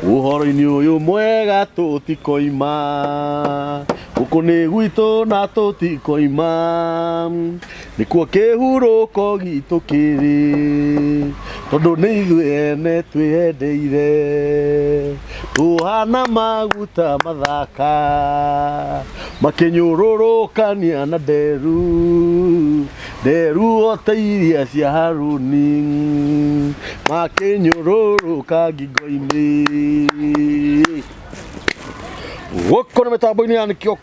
Ũhoro-inĩ ũyũ mwega tũtikoima, gũkũ nĩ gwitũ na tũtikoima, nĩkuo kĩhurũko gitũ kĩrĩ, tondũ nĩ ithuĩ ene twĩyendeire, tũhana maguta mathaka, makĩnyũrũrũkania na nderu, nderu o ta iria cia Haruni, makĩnyũrũrũka ngingo-inĩ. Gũkũ nĩ mĩtambo-inĩ ya nĩkĩo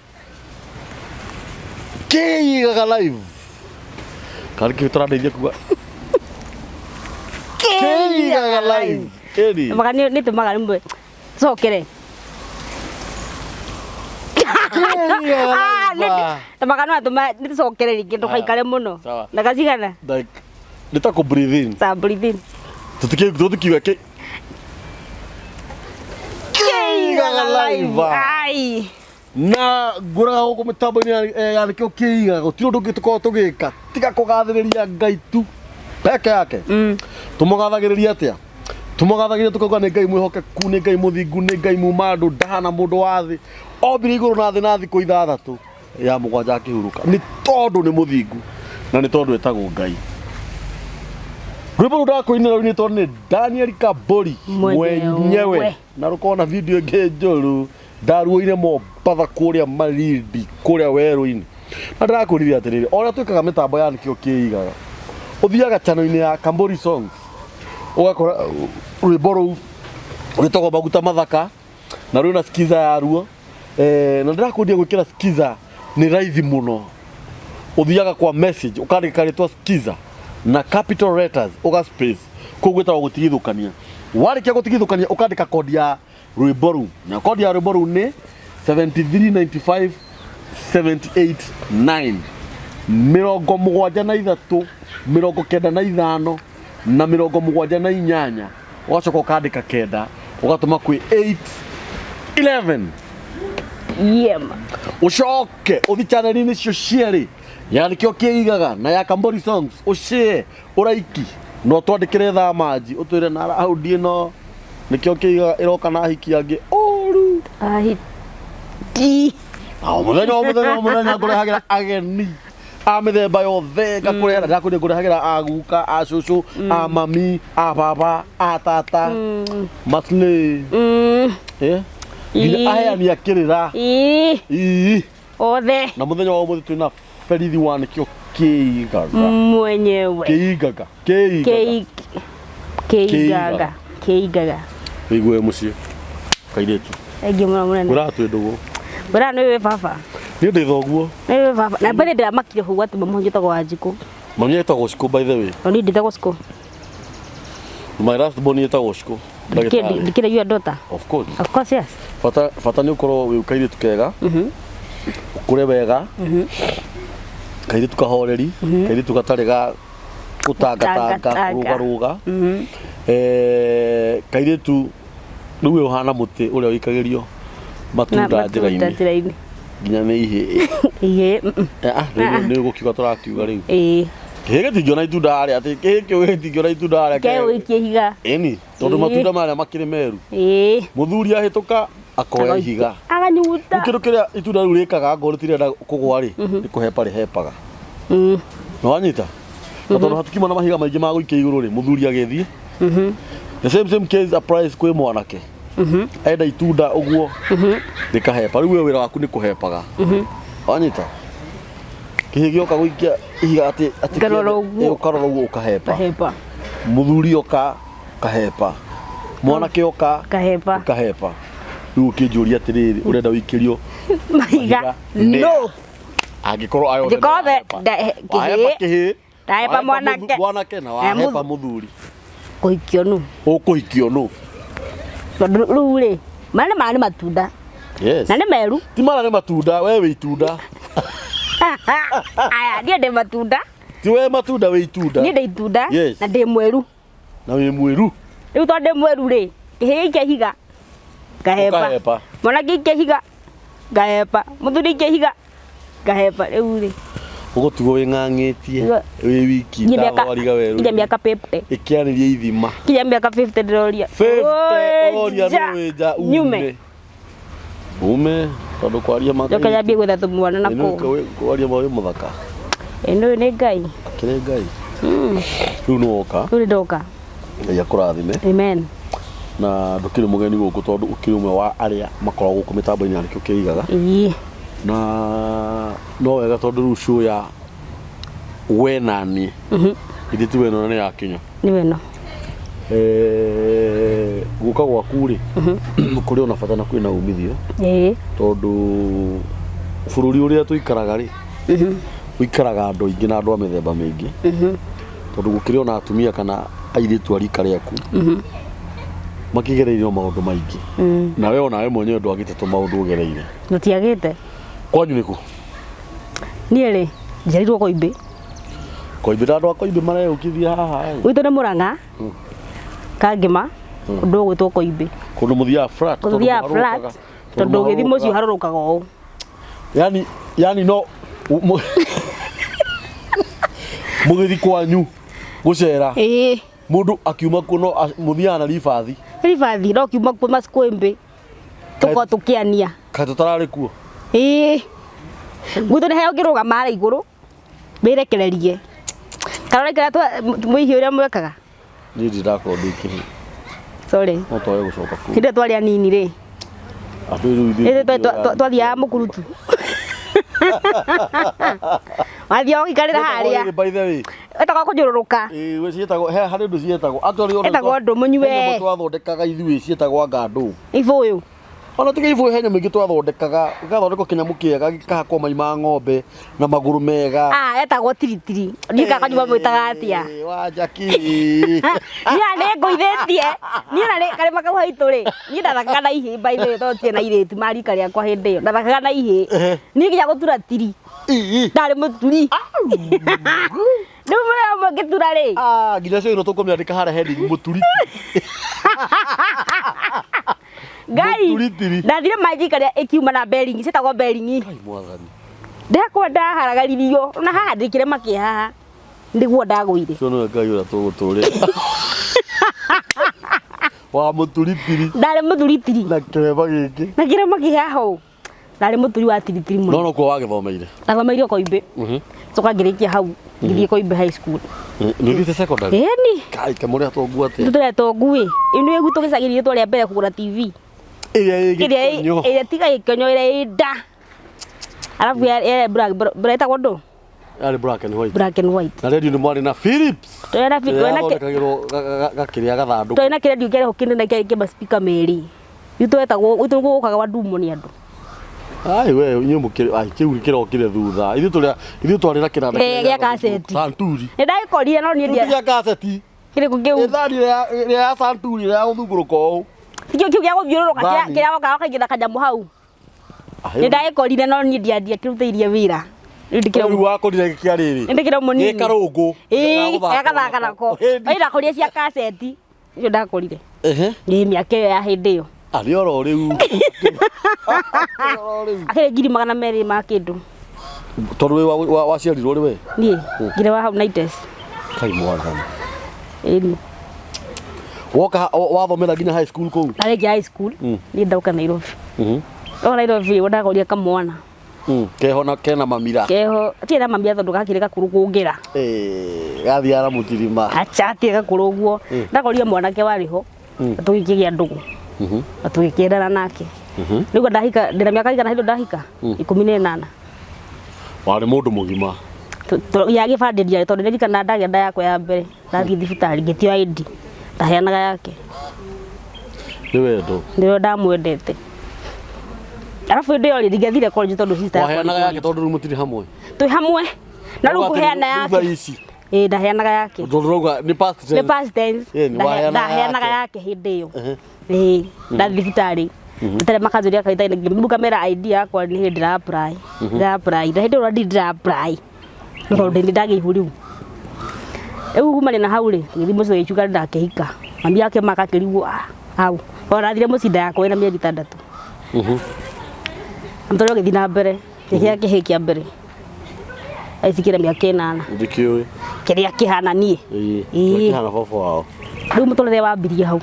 kĩigaga live kana nĩkĩo tũrandeithia kuga kĩigaga live ĩni. Maka nĩ tũmaga rĩmwe cokere. Kĩigaga live. Tũmaga no atũma nĩ tũcokere rĩngĩ ndũkaikare mũno. Sawa. Ndagacigana. Like nĩ ta kũ breathe in. Ta breathe in. Tũtikiuga kĩ kĩigaga live. Ai. Na ngũraga gũkũ mĩtambo-inĩ ya nĩkĩo kĩigaga gũtirĩ ũndũ ũngĩ tũkoragwo tũgĩka tiga kũgathĩrĩria Ngai tu peke yake. Tũmũgathagĩrĩria atĩa? Tũmũgathagĩrĩria tũkauga nĩ Ngai mwĩhokeku, nĩ Ngai mũthingu, nĩ Ngai muma andũ, ndahana mũndũ wa thĩ, ombire igũrũ na thĩ na thikũ ithathatũ, ya mũgwanja akĩhurũka, nĩ tondũ nĩ mũthingu na nĩ tondũ etagwo Ngai. Rwĩmbo rũu ndakũinĩra rũinĩtwo nĩ Daniel Kabori Mwenyewe. mwenyewe na rũkorwo na video ĩngĩ njũru ndaruoire Mombatha kũrĩa Malindi kũrĩa werũ-inĩ. Na ndĩrakwĩrire atĩrĩrĩ, o ũrĩa twĩkaga mĩtambo ya nĩkĩo kĩigaga, ũthiaga channel-inĩ ya Kambori Songs ũgakora rwĩmbo rũu rwĩtagwo maguta mathaka na rwĩna skiza yaruo. Na ndĩrakwendia gwĩkĩra skiza nĩ raithi mũno. Ũthiaga kwa message ũkandĩka rĩtwa skiza na capital letters ũga space, kũu gwĩtagwo gũtigithũkania. Warĩkia gũtigithũkania ũkandĩka kodi ya rwĩmbo rũu, na kodi ya rwĩmbo rũu nĩ 7395 789 73 95 na 78, ũgacoka ũkandĩka kenda ũgatũma kwĩ 8 11. Yema. Ũcoke ũthi channel-inĩ icio cierĩ, ya nĩkĩo kĩigaga na ya Kambori Songs, ũshare, ũraiki na ũtwandĩkĩre thaa manji ũtwĩre na raundi ĩno nĩkĩo kĩigaga ĩroka na ahiki angĩ ũru. Ahiki. O mũthenya o mũthenya o mũthenya ngũrehagĩra ageni a mĩthemba yothe, ngakũrehera, ndakũrĩa ngũrehagĩra a guka, a cũcũ, a mami, a baba, a tata, maslay, nginya aheani a kĩrĩra. Ii. Ii. Othe. Na mũthenya wa ũmũthĩ twĩna berithi wa nĩkĩo kĩigaga. Mwenyewe. Kĩigaga. Kĩigaga. Kĩigaga. Kĩigaga. Wĩigue mũciĩ kairĩtu. Thengiũ mũno mũnene. Ngwĩraga twĩ ndũgũ. Ngwĩraga nĩ wĩ baba. Niĩ ndĩ thoguo. Nĩ wĩ baba. Na mbere ndĩramakire hau atĩ mami wanyu etagwo Wanjikũ. Mami etagwo Cikũ, by the way. No niĩ ndĩtagwo Cikũ. My last born etagwo Cikũ. Ndagĩtarĩ. Ndikĩrĩ your daughter. Of course. Of course, yes. Bata bata nĩ ũkorwo wĩ kairĩtu kega. Ũkũre wega. Kairĩtu kahoreri, kairĩtu gatarĩ ga gũtangatanga, Gũtangatanga. kũrũgarũga. Kairĩtu rĩu we ũhana mũtĩ ũrĩa ũikagĩrio matunda njĩra-inĩ njĩra-inĩ. Nginya nĩ ihĩĩ. Ihĩĩ. Rĩu nĩ gũkiuga tũrakiuga rĩu. Ĩĩ. Kĩhĩ gĩtingĩona itunda harĩa, atĩ kĩhĩ kĩu gĩtingĩona itunda harĩa. Ke ũikie ihiga. Ĩni, tondũ Ĩĩ. matunda marĩa makĩrĩ meru. Ĩĩ. Mũthuri ahĩtũka akoya ihiga. Aganyuguta. Rĩu kĩndũ kĩrĩa itunda rĩu rĩkaga ngorwo rĩtirenda kũgwa rĩ, nĩ kũhepa rĩhepaga. Nĩ wanyita? Na tondũ hatikiuma na mahiga maingĩ ma gũikia igũrũ rĩ, mũthuri agĩthiĩ. The same same case applies kwĩ mwanake. Enda itunda ũguo rĩkahepa. Rĩu we wĩra waku nĩ kũhepaga. Wanyita? Kĩhĩ gĩoka gũikia ihiga atĩ atĩ Ngarora ũguo. Ĩ, ũkarora ũguo ũkahepa. Kahepa. Mũthuri oka kahepa. Mwanake oka Kahepa. ũkahepa. Rĩu ũkĩnjũria atĩrĩrĩ, ũrenda ũikĩrio Mahiga. Nĩ. No. Angĩkorwo ayo othe Angĩkorwo othe nĩ wahepa. Wahepa kĩhĩ, Ndahepa wahepa mwanake. mwanake na wahepa mũthuri. Kũhikio nũ? Ũkũhikio nũ? Tondũ rĩu rĩ, maya nĩ maya nĩ matunda. Yes. Na nĩ meru. Ti mara nĩ matunda, we wĩ itunda. Aya, niĩ ndĩ matunda. Ti we matunda, wĩ itunda. Niĩ ndĩ itunda. Yes. Na ndĩ mweru. Na wĩ mwĩru. Rĩu tondũ ndĩ mweru rĩ, kĩhĩ gĩikia ihiga ngahepa. Ũkahepa. Mwanake aikia ihiga ngahepa. Mũthuri aikia ihiga ngahepa. Rĩu rĩ. Ũgũtigwo wĩng'ang'ĩtie wĩ wiki Nginya mĩaka ndagwariga werũ nginya mĩaka 50. Ĩkĩarĩria ithima. Nginya mĩaka 50 ndĩroria. 50 Oi, ũroria nja. nũ wĩ nja Nyume. ume. Ume tondũ kwaria ma Njoke nyambie gwetha tũmwana na kũu. Kwaria ma wĩ mũthaka. Ĩ nĩ nĩ Ngai. Akĩrĩ Ngai. Rĩu nĩ woka. Rĩu nĩ ndoka. Ngai akũrathime. Amen. Na ndũkĩrĩ mũgeni gũkũ tondũ ũkĩrĩ ũmwe wa arĩa makoragwo gũkũ mĩtambo-inĩ ya nĩkĩo kĩigaga. Ĩĩ. Na no wega tondũ rĩu show ya we na niĩ ithuĩ ti we na nĩ yakinya. Nĩ weno. Eh, gũka gwaku rĩ kũrĩ ona bata na kwĩna umithio Ĩĩ. tondũ bũrũri ũrĩa tũikaraga rĩ ũikaraga andũ aingĩ na andũ a mĩthemba mĩingĩ tondũ gũkĩrĩ ona atumia kana airĩtu a rika rĩaku makĩgereirio maũndũ maingĩ na we onawe mwenyewe ndwagĩte tũmaũndũ ũgereire. Gũtiagĩte. Kwanyu nĩkũ? Niĩ rĩ njiarirwo Koimbĩ. Koimbĩ na andũ a Koimbĩ mareyũkithia haha ĩ. Gwitũ nĩ Mũrang'a. Kangĩma. Ũndũ ũgwĩtwo Koimbĩ. Kũndũ mũthiaga flat tondũ Gũthiaga mũharũrũkaga- flat tondũ ũgĩthiĩ mũciĩ ũharũrũkaga ũũ. Yani yani no mũgĩthi kwanyu gũcera Ĩĩ. mũndũ akiuma kuo no mũthiaga na ribathi. Ribathi no kiuma kuo Koimbĩ. Tũkorwo tũkĩania. Kaĩ tũtararĩ kuo? Ĩĩ. Gwitũ nĩ heo ũngĩrũgama harĩa igũrũ wĩrekererie. Kana ũraikara mũihi ũrĩa mwekaga. Niĩ ndirĩ ndakorwo ndĩ kĩhĩ. Sorry. No twage gũcoka kũu. Hĩndĩ ĩyo twarĩ anini rĩ. Andũ rĩu ithuĩ Hĩndĩ ĩyo twathiaga mũkurutu. Wathiaga ũgĩikarĩra harĩa. Ciĩtagwo by the way. Ĩtagwo kũnyũrũrũka. Ĩĩ we ciĩtagwo he harĩ ũndũ ciĩtagwo. Actually ona Ĩtagwo ndũ mũnyue. He nyamũ twathondekaga ithuĩ ciĩtagwo anga ndũ. Ibũyũ. Ona tiga ibũyũ he nyamũ ingĩ twathondekaga. Gĩgathondekwo kĩnyamũ kĩega gĩkahakwo mai ma ng'ombe na magũrũ mega. Ah, etagwo tiritiri. Ndiũĩ kana kanyũmba mwĩtaga atĩa. Ĩĩ, wa Jackie. Niĩ na nĩ ngũithĩtie. Niĩ na nĩ karĩma kau haitũ rĩ. Niĩ ndathakaga na ihĩĩ by the way tondũ tirĩ na airĩtu ma rika rĩakwa hĩndĩ ĩyo. Ndathakaga na ihĩĩ. Niĩ nginya gũtura tiri. Ĩĩ. Ndarĩ mũturi. Rĩu mũrĩa ũmwe ngĩtura rĩ. Ah, nginya cio ino tũkũmĩandĩka harĩa heading mũturi. Ngai. Mũturitiri. Ndathire manjika rĩa ĩkiuma na bearing, ciĩtagwo bearing. Ai mwathani. Ndakwa ndaharagaririo na haha ndĩkĩre makĩ haha. Nĩguo ndagũire. Cio nĩwe Ngai ũrĩa tũgũtũrĩra. Wa mũturitiri Ndarĩ mũturitiri. na kĩrema gĩkĩ. Na kĩrema kĩ haha ũũ. Ndarĩ mũturi wa tiritiri No mũno. no kuo wagĩthomeire. Ndathomeire o Koimbĩ. Coka ngĩrĩkia hau ngĩthiĩ Koimbĩ high school. Nĩ ũthiĩte secondary? Ĩni. Kai kamũrĩa tongu atĩa? Tũretwo ngui. Ĩno gwitũ gĩcagi-inĩ twarĩ a mbere kũgũra TV. Ĩrĩa ĩ Ĩrĩa gĩkonyo. ĩrĩa tiga gĩkonyo ĩrĩa ĩ nda. Arabu ya black black ĩtagwo ndũ? Yarĩ black and white. Black and white. Na radio nĩ mwarĩ na Philips. Twena Ĩrĩa twena yathondekagĩrwo gakĩrĩa gathandũkũ. twena kĩrendio kĩarĩ ho kĩnene kĩarĩ kĩa maspika merĩ. Gwitũ wetagwo gwitũ gũkaga wa ndumo nĩ andũ. Ai we inyuĩ mũkĩrĩ ai kĩu kĩrokire thutha. Ithuĩ tũrĩa ithuĩ twarĩ na kĩnanda Ĩ, kĩrĩa gĩa kaseti. Santuri. Nĩ ndagĩkorire no niĩ Kĩu ndia ti gĩa kaseti. kĩrĩkũ kĩu. Ĩthani ĩrĩa ya Santuri ĩrĩa ya gũthungũrũka ũũ. Kĩu kĩu gĩa gũthiũrũrũka kĩrĩa Thani. kĩrĩa wokaga ũkaingĩra kanyamũ hau. Ai, Nĩ ndagĩkorire no niĩ ndiakĩrutĩirie wĩra. Rĩu ndĩkĩrĩ Rĩu wakorire gĩkĩa rĩrĩ. Nĩ ndĩkĩrĩ mũnini. Gĩ karũngũ. Ĩĩ, gagathaka nako. Ĩni. Ĩĩ ndakorire cia kaseti. Icio ndakorire. Ehe. Ĩĩ mĩaka ĩyo ya hĩndĩ ĩyo. Arĩ oro rĩu. Arĩ oro rĩu. Akĩrĩ 200,000 ma kĩndũ. Tondũ wĩ waciarirwo rĩ we? Niĩ ngire wa hau 90s. Kai mwathani. Ĩni. Woka wathomera nginya high school kũu? Ndarĩkia high school. Niĩ ndauka Nairobi. Ndoka Nairobi ndakorire kamwana. Keho na kena mamira. Keho atirĩ na mamia tondũ gakĩrĩ gakũrũ kũngĩra. Eh, gathiaga na mũtirima. Acha atirĩ gakũrũ ũguo. Ndakorire mwanake warĩ ho. Na tũgĩkĩgĩa ndũgũ. Na tũgĩkĩendana nake. Rĩu ndahika ndĩna mĩaka igana hĩndĩ ĩyo ndahika 18. Warĩ mũndũ mũgima. Ya gĩbandĩ ndiarĩ tondũ ndirikana ndagĩa nda yakwa ya mbere ndathiĩ thibitarĩ ngĩtio ID ndaheanaga yake. Nĩ wendo. Nĩrĩo ndamwendete. Arabu hĩndĩ ĩyo rĩ ndingĩathire college tondũ sister yakwa Waheanaga arĩ yake tondũ rĩu mũtirĩ hamwe. twĩ hamwe na rĩu kũheana Thutha yake. ici. Ĩĩ ndaheanaga yake. Tondũ rauga nĩ past tense. Nĩ past tense. Ĩĩ, nĩ waheanaga Ndaheanaga yake. yake hĩndĩ ĩyo. Ĩĩ ndathiĩ thibitarĩ. Ndĩtarĩ makanjũria kanitha-inĩ ngĩmbuka mera ID yakwa nĩ hĩndĩ ndĩra apply. Ndĩra apply. Na hĩndĩ ĩyo ndirĩ ndĩra apply. Nĩ tondũ nĩ ndagĩa ihu rĩu. Rĩu kumania na hau rĩ ngĩthiĩ mũciĩ gĩchuga ndakĩhika. Mami yake makakĩrigwo ah hau. Ona ndathire mũciĩ nda yakwa ĩna mĩeri 6. Mũtũrĩre ũgĩthiĩ na mbere ngĩgĩa kĩhĩĩ kĩa mbere. Aicikire mĩaka 8. Ndikĩũĩ. Kĩrĩa kĩhana niĩ. Ĩĩ. Ĩĩ. Kĩhana baba wao. Rĩu mũtũrĩre wambirie hau.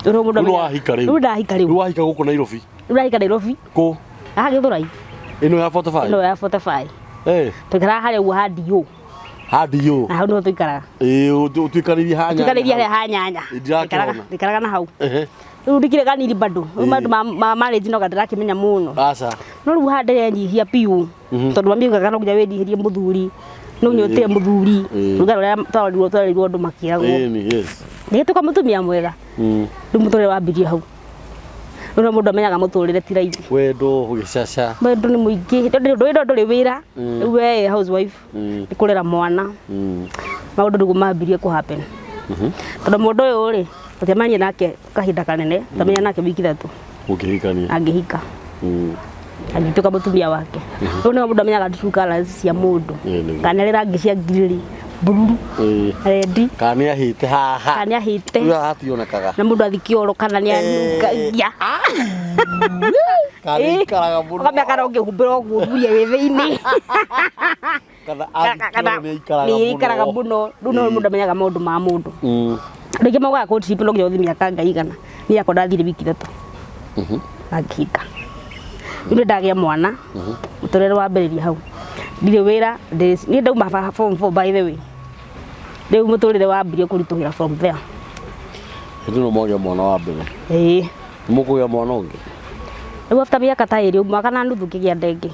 Rĩu mũndũ Rĩu nĩwahika rĩu. Rĩu ndahika rĩu. Rĩu wahika gũkũ Nairobi. Rĩu ndahika Nairobi. Kũ? Haha Gĩthũrai. Ĩno ya 45. Ĩno ya 45. Eh. Tũikaraga harĩa ũguo ha DO. Hadi yo. Na hau nĩho tũikaraga. Ĩĩ ũtuĩkanĩirie ha nyanya. Tũikarĩrie harĩa ha nyanya. Ndĩrakĩona. Ndikaraga na hau. Ehe. Rĩu ndikire kanini bado. Rĩu Ĩĩ. maũndũ ma marriage no ndĩrakĩmenya mũno. Aca. No rĩu haha ndĩrenyihia biũ. Tondũ mami augaga no nginya wĩnyihĩrie mũthuri. No nginya ũtĩe mũthuri. Ĩĩ. Rũgano rũrĩa twarorirwo andũ makĩragwo. Ĩĩ ni yes. Ndĩgĩtuĩka mũtumia mwega. Rĩu mũtũrĩre wambirie hau. Rĩu no mũndũ amenyaga mũtũrĩre ti raithi. Wendo ũgĩcaca. Wendo nĩ mũingĩ. Ndũrĩ ndũrĩ wĩra. Rĩu we housewife. Nĩ kũrera mwana. Maũndũ nĩguo mambirie kũ happen. Tondũ mũndũ ũyũ rĩ, tũtiamanie nake kahinda kanene, twamenya nake wiki 3 Ũkĩhikania. angĩhika. Agĩtuĩka mũtumia wake. Rĩu nĩho mũndũ amenyaga true colours cia mũndũ. Ĩĩ, nĩguo. Kana nĩ rangi cia green, bururu, Ĩĩ. rendi, Kana nĩ ahĩte haha. kana nĩ ahĩte. Rĩu haha hationekaga. Na mũndũ athiĩ kĩoro kana nĩ anungagia. Kana nĩ aikaraga mũno. Ũkamenya kana ũngĩhumbĩra ũguo thuria wĩ thĩinĩ. Kana athiĩ kĩoro nĩ aikaraga Nĩ mũno. aikaraga mũno. Rĩu no mũndũ amenyaga maũndũ ma mũndũ. Rĩngĩ maugaga courtship no nginya ũthiĩ mĩaka ngai igana. Niĩ yakwa ndathire wiki 3. Na ngĩhika. Rĩu nĩ ndagĩa mwana. Mũtũrĩre wambĩrĩria hau. Ndirĩ wĩra, niĩ ndauma form 4 by the way. Rĩu mũtũrĩre wambirie kũritũhĩra from there. Hĩndĩ ĩno mwagĩa mwana wa mbere. Ĩĩ. Mũkũgĩa mwana ũngĩ. Rĩu after mĩaka ta 2 mwaka na nuthu ngĩgĩa nda ĩngĩ.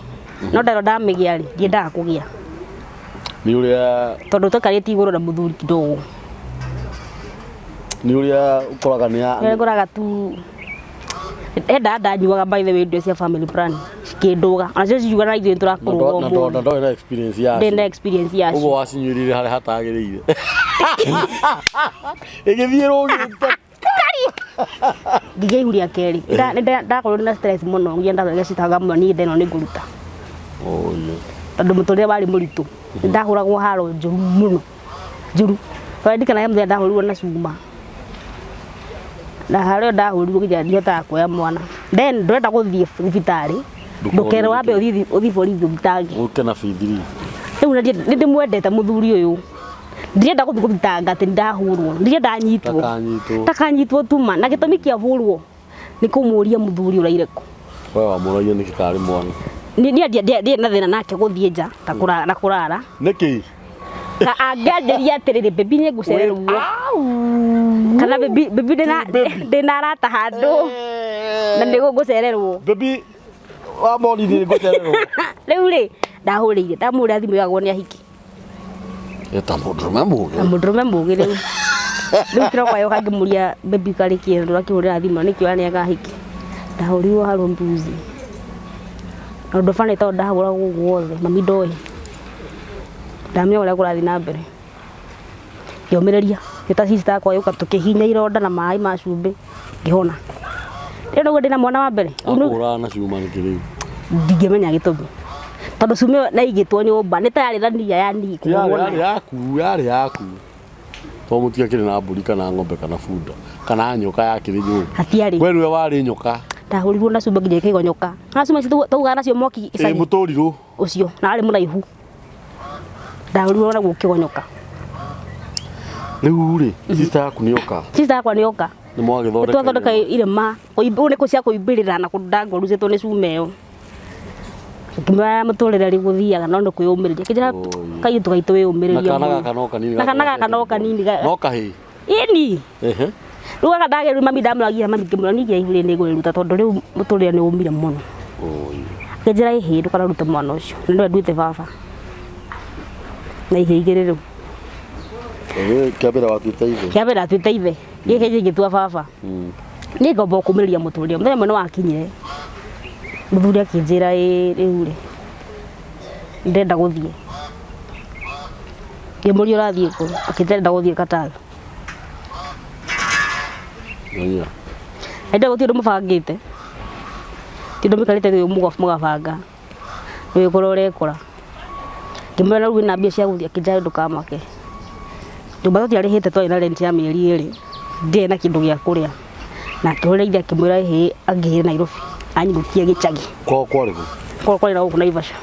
No nderwo ndamĩgĩa rĩ, ndiendaga kũgĩa. Nĩ ũrĩa Tondũ tũikarĩte igũrũ na mũthuri kidogo. nĩ ũrĩa ũkoraga nĩ ya Nĩ ngoraga tu enda ndanyuaga by the way indo cia family plan cikĩndũga onacio ciugaga na ithuĩ nĩtũrakũrũga na ũmũthĩ ndorĩ na experience yacio. ndĩ na experience yacio. Ũguo wacinyuĩrire harĩa hatagĩrĩire. Ĩgĩthiĩ rũgĩte. Ngĩgĩa ihu rĩa kerĩ ndakorwo ndĩ na stress mũno nginya ndathondeka citaga mũno niĩ nda ĩno nĩ ngũruta. Oyo. Tondũ mũtũrĩre warĩ mũritũ. Nĩndahũragwo haro njũru mũno. Njũru. Tondũ ndirikanaga he mũthenya ndahũrirwo na cuma. Na haro ĩyo ndahũrirwo nginya ndihotaga kuoya mwana. Then ndũrenda gũthiĩ thibitarĩ. Ndũkerwo wambe ũthiĩ borithi ũthitange. Ũke na B3. Rĩu nĩ ndĩmwendete mũthuri ũyũ. Ndirenda gũthiĩ gũthitanga atĩ nĩndahũrwo. Ndirenda nyitwo. Ndakanyitwo. Ndakanyitwo tuma. Na gĩtũmi kĩa hũrwo nĩ kũmũria mũthuri ũraire kũ. We wamũragia nĩkĩ karĩ mwana. Niĩ ndirĩ na thĩna nake gũthiĩ nja ta na kũrara. Nĩkĩ? Ka angĩanjĩria atĩrĩrĩ baby nĩ ngũcererwo. Kana baby baby ndĩna arata handũ na nĩ ngũcererwo. Baby wamonirie ngũcererwo. Rĩu rĩ ndahũrĩire ndamũrĩra thimũ yagwo nĩ ahiki. Eta mũndũrũme mũgĩ. Na mũndũrũme mũgĩ rĩu. Rĩu kĩroko yoka ngĩmũria baby karĩ kĩ ndũrakĩhũrĩra thimũ nĩkĩo nĩ agahiki. Ndahũrirwo haro mbuzi. Na ũndũ bani tondũ ndahũragwo ũguo wothe mami ndoĩ. Ndamenya ũrĩa kũrathiĩ na mbere. Ngĩũmĩrĩria ngĩta sister yakwa yũka tũkĩhinya ironda na maĩ ma cumbĩ ngĩhona. Rĩu nĩguo ndĩna mwana wa mbere. Akũhũraga na cuma nĩkĩ rĩu? Ndingĩmenya gĩtũmi. Tondũ cuma ĩyo nĩyaigĩtwo nyũmba nĩ ta yarĩ na nia ya niĩ kũhũrwo Yarĩ nayo. yaku, yarĩ yaku. Tondũ mũtiakĩrĩ na mbũri kana ng'ombe kana bunda kana nyoka yakĩrĩ nyũmba. Hatiarĩ. We nĩwe warĩ nyoka. Ndahũrirwo na cuma nginya ĩkĩgonyoka. Na cuma ici taugaga nacio mwaki Ĩ icagi. mũtũrirũ. Ũcio na warĩ mũraihu. Ndahũrirwo naguo ũkĩgonyoka. Rĩu rĩ, sister yaku nĩ oka. Sister yakwa nĩ oka. Nĩ mwagĩthondeka. Twathodeka irema. Ũũ nĩ cia kũimbĩrĩra na kũndũ ndangũrucĩtwo nĩ cuma ĩyo. Ngĩmwĩra mũtũrĩre rĩ gũthiaga no nĩ kwĩyũmĩrĩria. Akĩnjĩra kairĩtu gaitũ wĩyũmĩrĩrie Na kana mũno. gaka no kanini. Na kana gaka no kanini. No kahĩĩ. Ĩni. Ehe. Rĩu gaka ndagĩrĩirwo mami ndamũragia mami ngĩmwĩra niĩ nginya ihu rĩrĩ nĩngũrĩruta tondũ rĩu mũtũrĩre nĩ ũmire mũno. Akĩnjĩra ĩhĩ ndũkanarute mwana ũcio. Na nĩwe nduĩte baba. Na ihĩĩ igĩrĩ rĩu. Kĩa mbere watuĩte ithe. Kĩa mbere atuĩte ithe. Gĩkĩ ngĩtua baba. Niĩ ngomba kũmĩrĩria mũtũrĩre. Mũthenya ũmwe nĩ wakinyire. Mũthuri akĩnjĩra ĩ rĩu rĩ ndĩrenda gũthiĩ. Ngĩmũria ũrathiĩ kũ? Akĩnjĩra ndĩrenda gũthiĩ Qatar. Nyonia. Hĩndĩ ĩyo gũtirĩ ũndũ mũbangĩte. Ti ũndũ mũikarĩte thĩ mũgabanga. Nĩ wĩkora ũrekora. Ngĩmwĩra rĩu wĩna mbia cia gũthiĩ akĩnjĩra ndũkamake. Nyũmba tũtiarĩhĩte twarĩ na rent ya mĩeri 2. Ndiarĩ na kĩndũ gĩa kũrĩa. Na akĩhũrĩra ithe akĩmwĩra ĩhĩ angĩhĩre Nairobi. Anyinũkie gĩcagi. Kwao kwarĩ kũ? Kwao kwarĩ na gũkũ Naivasha.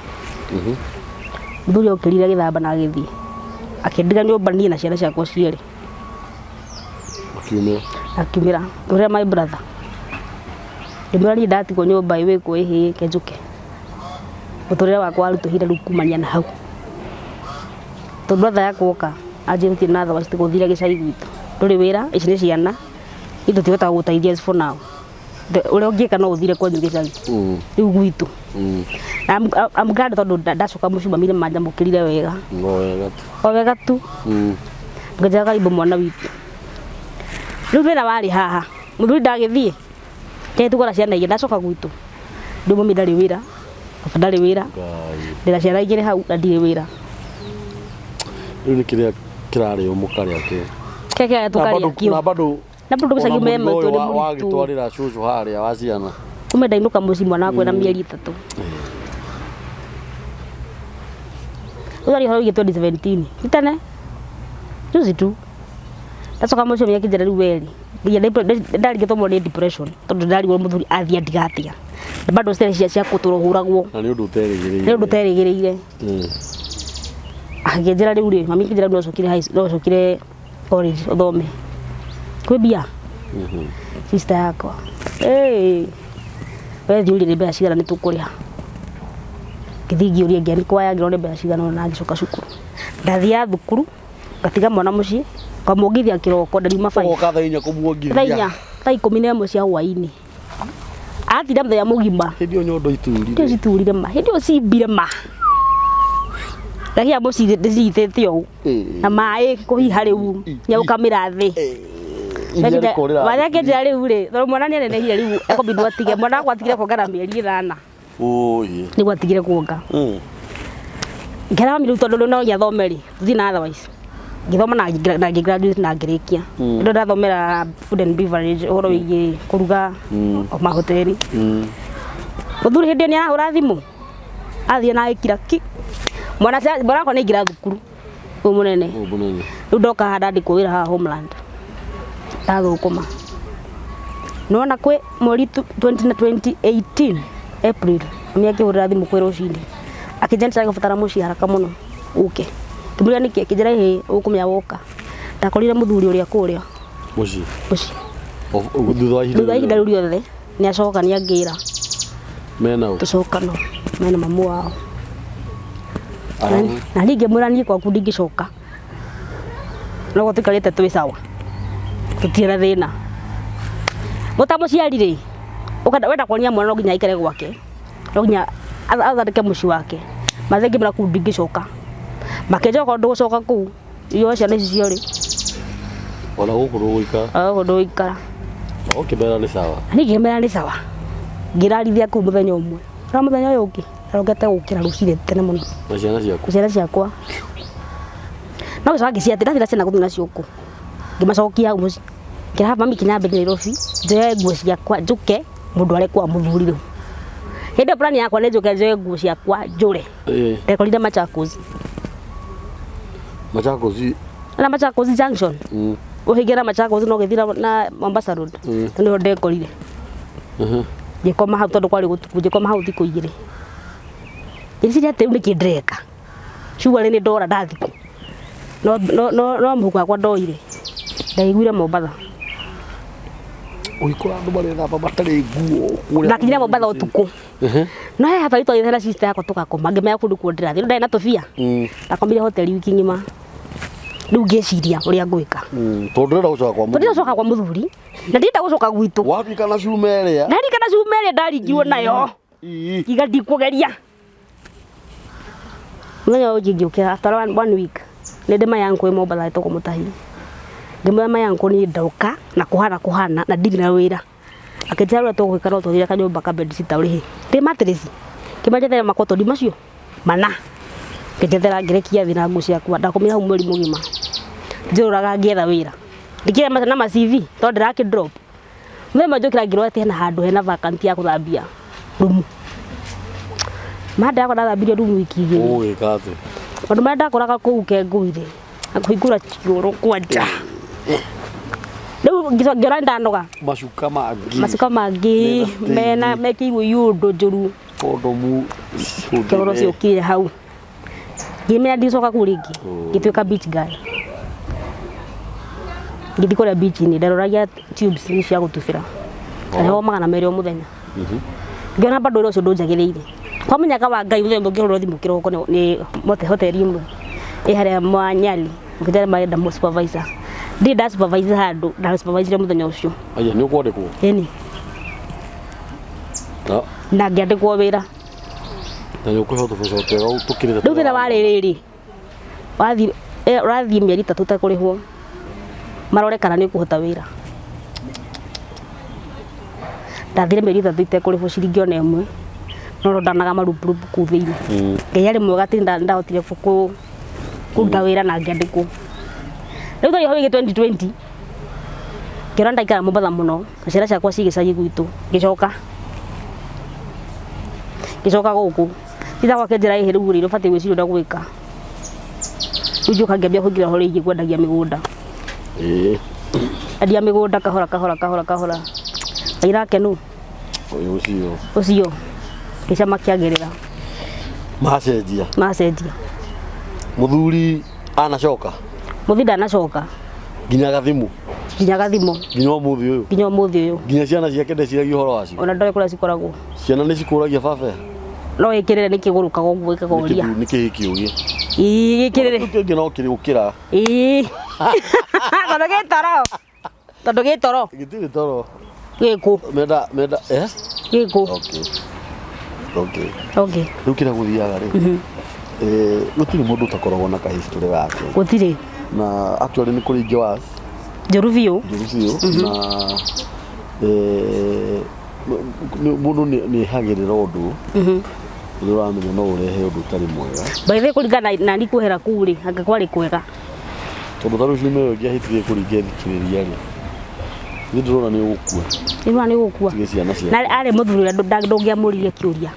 Mũthuri okĩrire agĩthamba na agĩthiĩ. Akĩndiga nyũmba niĩ na ciana ciakwa cierĩ. Akiumĩra. Akiumĩra. Ngĩhũrĩra my brother. Ngĩmwĩra niĩ ndatigwo nyũmba ĩ wĩkũ ĩhĩ kenjũke. Mũtũrĩre wakwa warutũhire rĩu kumania na hau. Tondũ brother yakwa oka anjĩra gũtirĩ na thawa citigũthire gĩcagi gwitũ. Ndũrĩ wĩra, ici nĩ ciana, ithuĩ tũtihotaga gũgũteithia as for now. Ũrĩa ũngĩka no ũthire kwanyu gĩcagi. Rĩu gwitũ. I'm glad tondũ ndacoka mũciĩ mami nĩ manjamũkĩrire wega. No wega tu. O wega tu. Ngĩnjĩra karibu mwana witũ. Rĩu thĩna warĩ haha. Mũthuri ndagĩthiĩ. Ndetugora ciana igĩrĩ ndacoka gwitũ. Rĩu mami ndarĩ wĩra. Baba ndarĩ wĩra. Ngai. Ndĩna ciana igĩrĩ hau na ndirĩ wĩra. Rĩu nĩ kĩrĩa kĩrarĩo mũkarĩa kĩ. Kĩrĩa kĩrarĩa tũkarĩa kĩo. Na bado Na bado gĩcagi ona me mũrigo maitũ ũyũ nĩ wa- mũritũ. wagĩtwarĩra cũcũ harĩa wa ciana. Kumbe ndainũka mũciĩ mwana wakwa ena mĩeri 3. Rĩu arĩ ũhoro wĩgiĩ 2017. Ti tene. Juzi tu. Ndacoka mũciĩ mami akĩnjĩra rĩu weri. Nginya ndarigĩtwo mũno nĩ depression tondũ ndarigwo mũthuri athiĩ andiga atĩa. Na bado ciana cia kũtũra hũragwo. Na nĩ ũndũ ũterĩgĩrĩire. Nĩ ũndũ ũterĩgĩrĩire. Akĩnjĩra rĩu rĩ, mami akĩnjĩra no ũcokire high no ũcokire college ũthome. Kwĩ mbia? Sister yakwa. Hey. We thiĩ ũrie nĩ mbeca cigana nĩ tũkũrĩha. Ngĩthiĩ ngĩũria ngĩanĩkwo ngĩrwo nĩ mbeca cigana na ngĩcoka cukuru. Ndathiaga thukuru ngatiga mwana mũciĩ ngamuongithia kĩroko ndariuma 5. Ũgoka thaa inya kũmuongithia. Thaa inya, thaa 11 cia hwaĩ-inĩ. Atinda mũthenya mũgima. Hĩndĩ ĩyo nyondo iturire. Hĩndĩ ĩyo citurire ma. Hĩndĩ ĩyo cimbire ma. Ndakinya mũciĩ ndĩcitĩte ũũ. Na maĩ kũhiha rĩu nyaukamĩra thĩ. Iria rĩkorĩra. Mwana akĩnjĩra rĩu rĩ, tondũ mwana nĩanenehire rĩu ekũbindwo atige. Mwana wakwa atigire kuonga na mĩeri 8. Ũĩ. Nĩguo atigire kuonga. Ngĩra mami rĩu tondũ rĩu no nginya athome rĩ, tũthiĩ na otherwise. Ngĩthoma na ngĩ graduate na ngĩrĩkia. Rĩu ndathomera food and beverage ũhoro wĩgiĩ kũruga o mahoteri. Mũthuri hĩndĩ ĩyo nĩarahũra thimũ. Athiĩ na agĩkira ki. Mwana wakwa nĩaingĩra thukuru ũyũ mũnene. Ũyũ mũnene. Rĩu ndoka haha ndandĩkwo wĩra haha Homeland. Ndathũkũma. Nĩwona kwĩ mweri 2018 April mami akĩhũrĩra thimũ kwĩ rũcinĩ. Akĩnjĩra nĩtũragũbatara mũciĩ haraka mũno ũke. Ngĩmũria nĩkĩ, akĩnjĩra ĩhĩ ũkũmenya woka. Ndakorire mũthuri ũrĩa kũrĩa. Mũciĩ. Mũciĩ. Thutha wa ihinda. Thutha wa ihinda rĩu rĩothe nĩacoka nĩangĩra. Mena ũ? Tũcokano mena mamu wao. Na niĩ ngĩmwĩra niĩ gwaku ndingĩcoka. Noguo tũikarĩte twĩ sawa. Tũtirĩ na thĩna. Mũta mũciari rĩ, wenda kuonia mwana no nginya aikare gwake. No nginya athondeke mũciĩ wake. Mathe ngĩmwĩra kũu ndingĩcoka. Makĩnjoka okorwo ndũgũcoka kũu, irio ciana ici ciorĩ. Ona gũkũ ndũgũikara. Ona gũkũ ndũgũikara. Ũkĩmera nĩ sawa. Niĩ ngĩmera nĩ sawa. Ngĩrarithia kũu mũthenya ũmwe. Na mũthenya ũyũ ũngĩ, ndarokete gũkĩra rũcinĩ tene mũno. Na ciana ciaku? Ciana ciakwa. No gĩcoka ngĩciatĩ, ndathire ciana gũthiĩ nacio kũ. Ngĩmacokia hau mũciĩ. Ngĩra mami kinya mbere Nairobi, njoe nguo ciakwa njũke mũndũ are kwa mũthuri rĩu. Hĩndĩ ĩyo plan yakwa nĩ njũke njoe nguo ciakwa njũre. Ndekorire Machakos. Machakos. Na Machakos Junction. Ũhingĩra Machakos no ũgĩthiĩ na Mombasa Road. Nĩho ndekorire. Ngĩkoma hau tondũ kwarĩ gũtuku, ngĩkoma hau thikũ 2. Ngĩciria atĩ rĩu nĩkĩ ndĩreka. Surely nĩ ndora ndathiĩ kũ. No mũhuko wakwa ndoire. Ndaiguire Mombatha. Ũgĩkora andũ marethamba matarĩ nguo kũrĩa. Ndakinyire Mombatha ũtukũ. No he habarĩ twathiĩte na sister yakwa tũgakoma, ngĩmenya kũndũ kuo ndĩrathiĩ. Rĩu ndarĩ na tũbia. Ndakomire hoteli wiki ng'ima. Rĩu ngĩciria ũrĩa ngwĩka. Tondũ ndĩrenda gũcoka kwa Tondũ ndĩrenda gũcoka kwa mũthuri. Na ndĩrenda gũcoka gwitũ. Waririkana cuma ĩrĩa? Ndarikana cuma ĩrĩa ndaringirwo nayo. Ngiuga ndikũgeria. Mũthenya ũyũ ũngĩ ngĩũkĩra after one week. Nĩ ndĩ my uncle wĩ Mombatha etagwo Mũtahi. Ngĩmwĩra my uncle niĩ ndoka na kũhana kũhana na ndirĩ na wĩra. Akĩnjĩra ũrĩa tũgwĩka no tũthire kanyũmba ka bedsitter ũrĩhe. Ndĩ mattress. Ngĩmanjethera makotoni macio mana. Ngĩnjethera ngĩrekia thĩ na nguo ciakwa. Ndakomire hau mweri mũgima. Njũrũraga ngĩetha wĩra. Ndikĩrĩ na ma CV tondũ ndĩrakĩ drop. Mũthenya ũmwe njũkĩra ngĩrwo atĩ hena handũ hena vacant ya gũthambia rumu. Manda yakwa ndathambirie rumu wiki 2. Ũgwĩka atĩa? Maũndũ marĩa ndakoraga kũu Kengũirĩ, na kũhingũra cioro kwanja. Rĩu ngĩona ndanoga. Macuka mangĩ. Macuka mangĩ Mena mena mekĩirwo iũndũ njũru. Kondomu. Kĩoro ciũkire hau. Ngĩmenya ndicoka kũu rĩngĩ. Oh. Ngĩtuĩka beach girl. Ngĩthiĩ kũrĩa beach-inĩ ndaroragia tubes cia gũtubĩra. Ndarĩhagwo 200 o mũthenya. Ngĩona bado wĩra ũcio ndũnjagĩrĩire. Kwa mũnyaka wa Ngai mũthenya ũmwe ngĩhũrĩrwo thimũ kĩroko nĩ hoteli ĩmwe ĩ harĩa Mwanyali ngĩtera marenda mũ supervisor. Ndirĩ nda supervise handũ nda supervisire mũthenya ũcio. Aya nĩ ũkwandĩkwo. Ĩni Na na ngĩandĩkwo wĩra. na nĩ ũkũheo tũbeca twega tũkĩrĩte. Rĩu thĩna warĩ rĩrĩ wathiĩ ũrathiĩ mĩeri 3 ũtekũrĩhwo marore kana nĩ ũkũhota wĩra. Ndathire mĩeri 3 itekũrĩhwo ciringi ona ĩmwe no ndanaga marupurupu kũu thĩinĩ. Ngai arĩ mwega atĩ ndahotire kũruta wĩra na ngĩandĩkwo. Rĩu twarĩ hau ĩngĩ 2020 ngĩona ndaikara Mombatha mũno na ciana ciakwa ciĩ gĩcagi gwitũ ngĩcoka ngĩcoka gũkũ tita gwake njĩra ĩhĩ rĩu rĩ ũbatiĩ gwĩciria ũrĩa gwĩka. Rĩu njoka ngĩambia kũingĩra ũhoro wĩgiĩ kwendagia mĩgũnda. Ĩĩ. Endia mĩgũnda kahora kahora kahora kahora. Ngai nake nũ Ũyũ ũcio. ũcio gĩcama kĩagĩrĩra Macenjia. macenjia. Mũthuri anacoka Mũthi ndanacoka nginya gathimũ nginya gathimũ nginya ũmũthĩ ũyũ nginya ũmũthĩ ũyũ nginya ciana ciake ndeciragia ũhoro wacio. ona ndoĩ kũrĩa cikoragwo Ciana nĩ cikũragia baba. no ĩkĩrĩre nĩ kĩgũrũkaga ũguo ĩkagoria. Nĩ kĩhĩ kĩũgĩ. Ĩĩ gĩkĩrĩre. Kĩu kĩngĩ no kĩrĩ gũkĩra. Ĩĩ tondũ gĩ toro tondũ gĩ toro Gĩtirĩ toro. gĩkũ Menda menda eh? gĩkũ. Okay. Okay. Okay. Rĩu kĩrĩa gũthiaga rĩ. Gũtirĩ mũndũ ũtakoragwo na kahistory gake. Gũtirĩ Na actually nĩ kũrĩ ingĩ was njũru biũ. njũru biũ na mũndũ nĩ ehagĩrĩra ũndũ ũrĩa ũramenya no ũrehe ũndũ ũtarĩ mwega. By the way kũringana na ni kwehera kũu rĩ anga kwarĩ kwega. Tondũ ta rĩu ciumia ĩyo ĩngĩahĩtirie kũringa thikĩrĩria rĩ niĩ ndĩrona nĩ ũgũkua Nĩ nĩ gũkua. tige ciana ciaku. Na arĩ mũthuri ũrĩa ndũngĩamũririe kĩũria.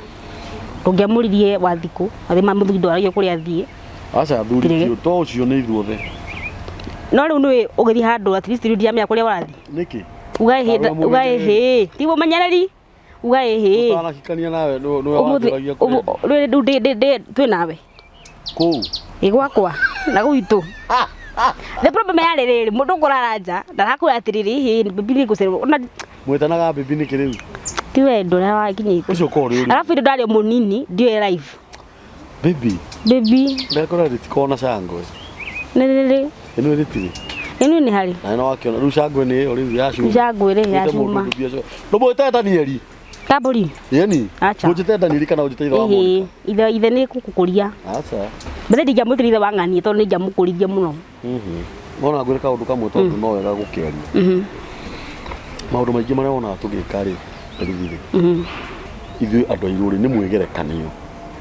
Ndũngĩamũririe wathikũ athĩ ma mũthuri ndwaragio kũrĩa athiĩ. Aca athuri Tirĩge. ti to ũcio nĩ ithuothe. No rĩu nĩũĩ ũgĩthiĩ handũ at least rĩu ndiramenya kũrĩa ũrathiĩ. Nĩkĩ? Uga ĩhĩ Arũme uga ĩhĩ ti ũmenyereri uga ĩhĩ. Ũtanahikania nawe nĩwe Ũmũthĩ wanjũragia kũrĩa rĩu twĩ nawe. kũu. Ĩ gwakwa na gwitũ. The problem yarĩ rĩrĩ mũndũ ũkũrara nja ndarakwĩra atĩrĩrĩ ĩhĩ bibi nĩngũcererwo ona Mwĩtanaga bibi nĩkĩ rĩu? ti wendo ũrĩa wakinyĩte. Ũcio ũkoragwo ũrĩ ũrĩkũ? Arabu indo ndarĩ mũnini ndiũĩ life. Bibi Bibi ndakora rĩtikoragwo na cangwe. nĩ rĩrĩ Ĩno rĩtirĩ. ĩno nĩ harĩ Na ĩno wakĩona rĩu cangwe nĩ ĩyo rĩu ya cuma. Cangwe rĩ, ya Wĩte mũndũ cuma. ũndũ biacara. Ndũmwĩte Danieli. Kambũri Yeni. Acha. Ndũnjĩte Danieli kana ũnjĩte ithe wa ĩhĩ Monica. ithe ithe nĩ gũkũkũria. Aca. Mbere ndingĩamwĩtire ithe wa ng'ania tondũ nĩ ingĩamũkũririe mũno. Nona ngwĩre kaũndũ kamwe tondũ no wega gũkĩaria. Maũndũ maingĩ marĩa wonaga tũgĩka rĩ, rĩu rĩ, ithuĩ andũ airũ rĩ nĩ mwĩgerekanio.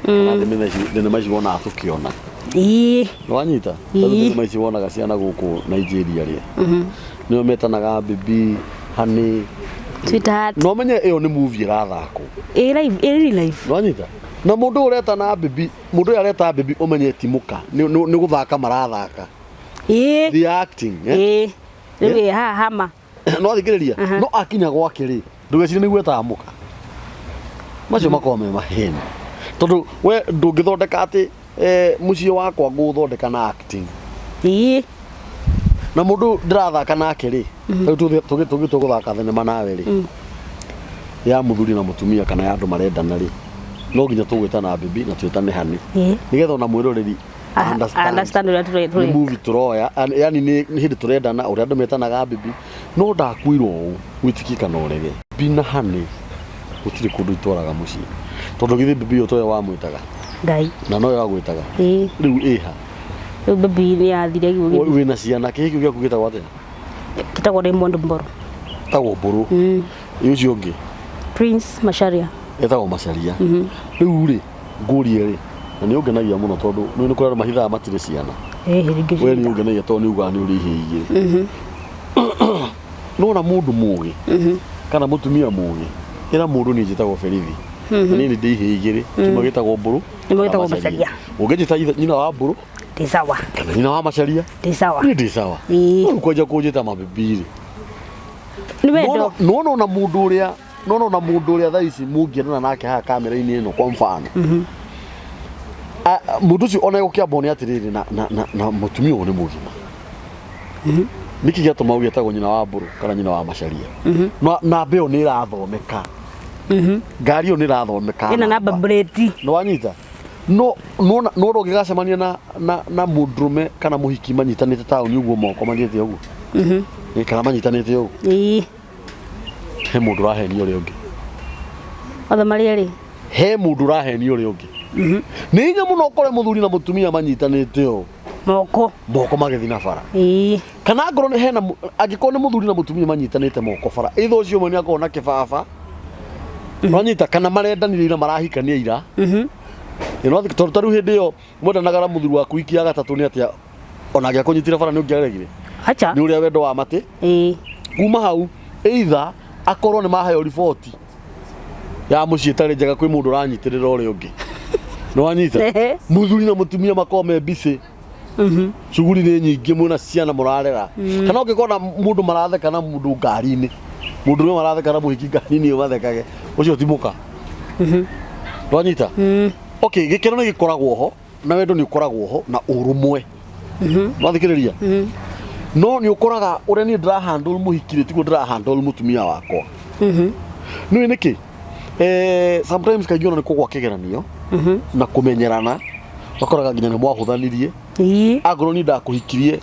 Kana thenema ici wonaga tũkĩona. Ĩĩ Nĩwanyita? Ĩĩ. Tondũ thenema ici wonaga ciana gũkũ Nigeria rĩ. Nĩo metanaga bibi, honey. Sweetheart. No menye ĩyo nĩ movie ĩrathakwo. Ĩ life ĩ real life. Nĩwanyita? Na mũndũ ũyũ ũretana bibi, mũndũ ũyũ areta bibi ũmenye ti mũka, nĩ gũthaka marathaka. Ĩĩ The acting, eh? ĩĩ rĩu ĩ haha hama. No athikĩrĩria no akinya gwake rĩ ndũgecirie nĩguo etaga mũka macio makoragwo me maheni tondũ we ndũngĩthondeka atĩ mũciĩ wakwa ngũũthondeka na acting Ĩĩ na mũndũ ndĩrathaka nake rĩ rĩu tũgĩtua gũthaka thenema nawe rĩ ya mũthuri na mũtumia kana ya andũ marendana rĩ no nginya tũgwĩtana bibi na twĩtane honey Ĩĩ. nĩgetha ona mwĩroreri understand Understand ũrĩa nĩ tũrĩ. movie tũroya yani nĩ hĩndĩ tũrendana ũrĩa andũ metanaga bibi no ndakwĩrwo ũũ wĩtĩkie kana ũrege bibi na honey gũtirĩ kũndũ itwaraga mũciĩ tondũ githĩ bibi ĩyo toyo wamwĩtaga Ngai. na noyo agwĩtaga Ĩĩ rĩu ĩha rĩu bibi nĩ yathire gĩguo wĩna ciana kĩhĩ kĩu gĩaku gĩtagwo atĩa gĩtagwo Raymond Mboro. tagwo mbũrũ ĩ ũcio ũngĩ Prince Macharia. etagwo macaria rĩu rĩ ngũrie rĩ na nĩ ũngenagia mũno tondũ nĩ kũrĩ andũ mahithaga matirĩ ciana Ĩĩ rĩngĩ. we nĩ ũngenagia tondũ nĩ ugaga nĩ ũrĩ ihĩĩ igĩrĩ nona mũndũ mũgĩ kana mũtumia mũgĩ ĩra mũndũ niĩ njĩtagwo Berithi na niĩ nĩ ndĩ ihĩĩ igĩrĩ kĩmwe gĩtagwo Mbũrũ Kĩmwe kana gĩtagwo Macharia. ũngĩnjĩta nyina wa Mbũrũ Ndĩ sawa. kana nyina wa Macharia Ndĩ sawa. niĩ ndĩ sawa Ĩĩ. rĩu kwanja kũnjĩta mabibi rĩ Nĩ wendo. nona ona mũndũ ũrĩa nona ona mũndũ ũrĩa thaa ici mũngĩendana nake haha kamera-inĩ ĩno kwa mfano Mũndũ ũcio ona egũkĩamba one atĩrĩrĩ na na na na mũtumia ũyũ nĩ mũgima. Nĩkĩ gĩatũma ũgĩe etagwo nyina wa mbũrũ kana nyina wa macaria? Na namba ĩyo nĩ ĩrathomeka. Ngari ĩyo nĩ ĩrathomeka. Ĩna namba plate. Nĩ wanyita? No no no ndũngĩgacemania na na na mũndũrũme kana mũhiki manyitanĩte taũni ũguo moko mathiĩte ũguo. Ĩ, kana manyitanĩte ũguo. Ĩĩ. He mũndũ ũrahenia ũrĩa ũngĩ. Othe marĩ erĩ. He mũndũ ũrahenia ũrĩa ũngĩ. Nĩ hinya mũno ũkore mũthuri na mũtumia manyitanĩte ũũ Moko. Moko magĩthiĩ na bara. Ĩĩ. Kana angorwo nĩ hena angĩkorwo nĩ mũthuri na mũtumia manyitanĩte moko bara, either ũcio ũmwe nĩ akorwo na kĩbaba, wanyita, kana marendanire ira, marahikania ira. Ĩ, no tondũ ta rĩu hĩndĩ ĩyo mwendanaga na mũthuri waku wiki ya gatatũ nĩ atĩa ona angĩakũnyitire bara nĩ ũngĩaregire? Acha. Nĩ ũrĩa wendo wa matĩ. Ĩĩ. Kuma hau either akorwo nĩ maheo riboti ya mũciĩ ĩtarĩ njega, kwĩ mũndũ ũranyitĩrĩra ũrĩa ũngĩ, nĩ wanyita? Ehe. Mũthuri na mũtumia makorwo me busy, cuguri nĩ nyingĩ, mwĩna ciana mũrarera, kana ũngĩkorwo na mũndũ maratheka na mũndũ ngari-inĩ, mũndũ ũrĩa maratheka na mũhiki ngari-inĩ ĩyo mathekage, ũcio ti mũka, wanyita? Okay, gĩkeno nĩ gĩkoragwo ho na wendo nĩ ũkoragwo ho na ũrũmwe, wathikĩrĩria, no nĩ ũkoraga ũrĩa niĩ ndĩra handle mũhiki rĩ tiguo ndĩra handle mũtumia wakwa. Nĩũĩ nĩkĩ? Sometimes kaingĩ ona nĩ kũgwa kĩgeranio na kũmenyerana, ũkoraga nginya nĩ mwahũthanirie. Ĩĩ. Angorwo niĩ ndakũhikirie,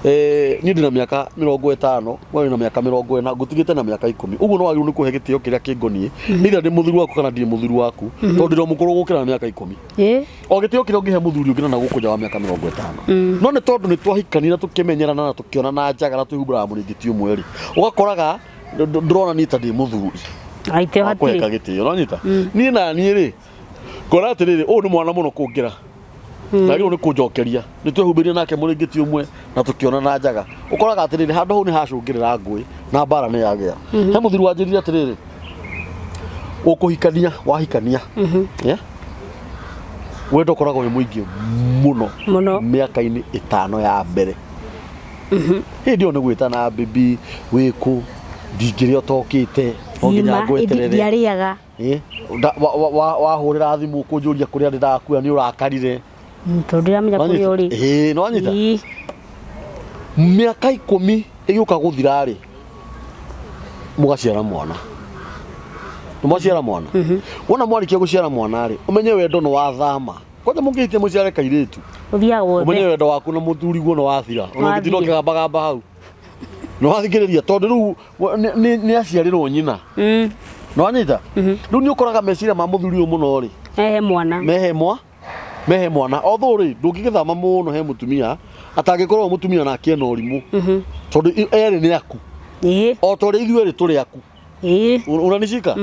niĩ ndĩna mĩaka 50, we wĩna mĩaka 40, ngũtigĩte na mĩaka 10 ũguo, no wagĩrĩirwo nĩ kũhe gĩtĩo kĩrĩa kĩngoniĩ, either ndĩ mũthuri waku kana ndirĩ mũthuri waku, tondũ ndĩrĩ o mũkũrũ gũkĩra na mĩaka 10. Ĩĩ. O gĩtĩo kĩrĩa ũngĩhe mũthuri ũngĩ na gũkũ nja wa mĩaka 50, no nĩ tondũ nĩ twahikania na tũkĩmenyerana na tũkĩonana njaga na twĩhumbĩraga mũrĩngĩti ũmwe rĩ, ũgakoraga ndũrona niĩ ta ndĩ mũthuri Aitĩ wa kũheka hatirĩ. gĩtĩo. Ũranyita? Niĩ na niĩ rĩ, ngona atĩrĩrĩ, ũyũ nĩ mwana mũno kũngĩra, nagĩrĩirwo nĩ kũnjokeria, nĩ twehumbĩire nake mũrĩngĩti ũmwe na tũkĩonana njaga. Ũkoraga atĩrĩrĩ, handũ hau nĩ hacũngĩrĩra ngũĩ na mbara nĩ yagĩa. He mũthuri wanjĩrire atĩrĩrĩ, ũkũhikania wahikania, yeah? Wendo ũkoragwo wĩ mũingĩ mũno Mũno. mĩaka-inĩ 5 ya mbere. Hĩndĩ ĩyo nĩ gwĩtana bibi, wĩkũ, ndingĩrĩa ũtokĩte, no nginya Ngima ngweterere. ndiarĩaga. Ĩ, wahũrĩra thimũ kũnjũria kũrĩa ndĩ ndakuoya nĩ ũrakarire. Tondũ ndiramenya kũrĩa ũrĩ. Ĩĩ, nĩ wanyita? Ĩĩ. Mĩaka 10 ĩgĩũka gũthira rĩ, mũgaciara mwana, nĩ mwaciara mwana. Wona mwarĩkia gũciara mwana rĩ, ũmenye wendo nĩ wathama. Kwanja mũngĩhitie mũciare kairĩtu, Ũthiaga ũmenye wothe. Wendo waku na mũthuriguo nĩ wathira, ona ũngĩtinda Wathira. ũkĩgambagamba hau nĩ wathikĩrĩria, tondũ rĩu nĩ aciarĩrwo nyina. Nĩ wanyita? Rĩu nĩ ũkoraga meciria ma mũthuri ũyũ mũno rĩ Ehe mwana. Mehe mwana although rĩ, ndũngĩgĩthama mũno he mũtumia atangĩkorwo mũtumia nake ena ũrimũ, tondũ erĩ nĩ aku. Ĩĩ. O ta ũrĩa ithuĩ erĩ tũrĩ aku. Ĩĩ. Unanishika?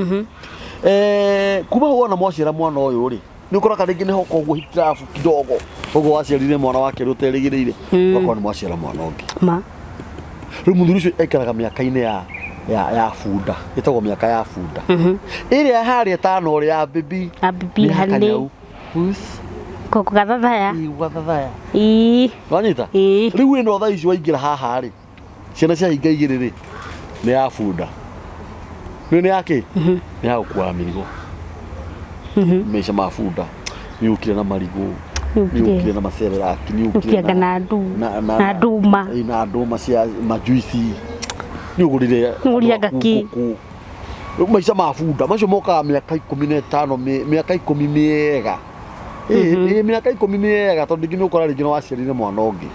Kuma hau wona mwaciara mwana ũyũ rĩ, nĩ ũkoraga rĩngĩ nĩ hoka ũguo hitilafu kidogo, ũguo waciarire mwana wa kerĩ ũterĩgĩrĩire, ũgakorwo nĩ mwaciara mwana ũngĩ. Ma. Rĩu mũthuri ũcio aikaraga mĩaka-inĩ ya bunda, ĩtagwo mĩaka ya bunda, ĩrĩa harĩa ĩtano ũrĩa ya bibi. Ya bibi, nĩ ya honey. kanyau. Puss. Koko gathathaya. Igua thathaya. Ĩĩ. Wanyita? Ĩĩ. Rĩu ĩno thaa ici waingĩra haha rĩ, ciana cia hinga igĩrĩ rĩ, nĩ ya bunda, nĩ ya kĩ, nĩ ya gũkuaga mĩrigo. Maica ma bunda, nĩ ũkire na marigũ, nĩ Nĩ ũkire na macereraki, nĩ ũkire Ũkire na na ndũma. Ĩ, na ndũma cia majuici, nĩ ũgũrire Nĩ ũgũrire andũ aku ngaki. ngũkũ. Rĩu maica ma bunda macio mokaga mĩaka 15, mĩaka 10 mĩega. Ĩ, mĩaka 10 mĩega, tondũ rĩngĩ nĩ ũkora rĩngĩ nĩ waciarire mwana ũngĩ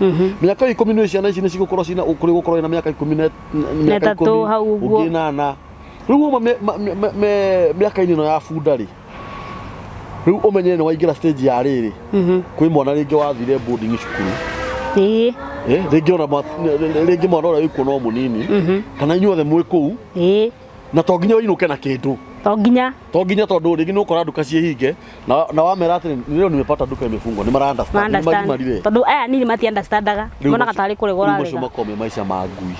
mĩaka 10, nĩ ciana ici nĩ cigũkorwo cina kũrĩ gũkorwo ina mĩaka 10 na mĩaka 3 10 hau ũguo. Ũngĩ 8. Rĩu uma mĩaka-inĩ ĩno ya bunda rĩ, rĩu ũmenye nĩ waingĩra stage ya rĩrĩ, kwĩ mwana rĩngĩ wathire boarding cukuru. Ĩĩ. Rĩngĩ ona rĩngĩ mwana ũrĩa wĩkuo no mũnini, kana inyuothe mwĩ kũu, Ĩĩ. na to nginya ũinũke na kĩndũ. To nginya. To nginya, tondũ rĩngĩ nĩ ũkora nduka ciĩ hinge na wamera atĩ leo nimepata duka imefungwa, nĩ mara understand, nĩ magimarire. Tondũ aya nini mati understandaga. Rĩu Monaga tarĩ kũregwo rĩu macio ũrarega. makoragwo me maica ma ngui.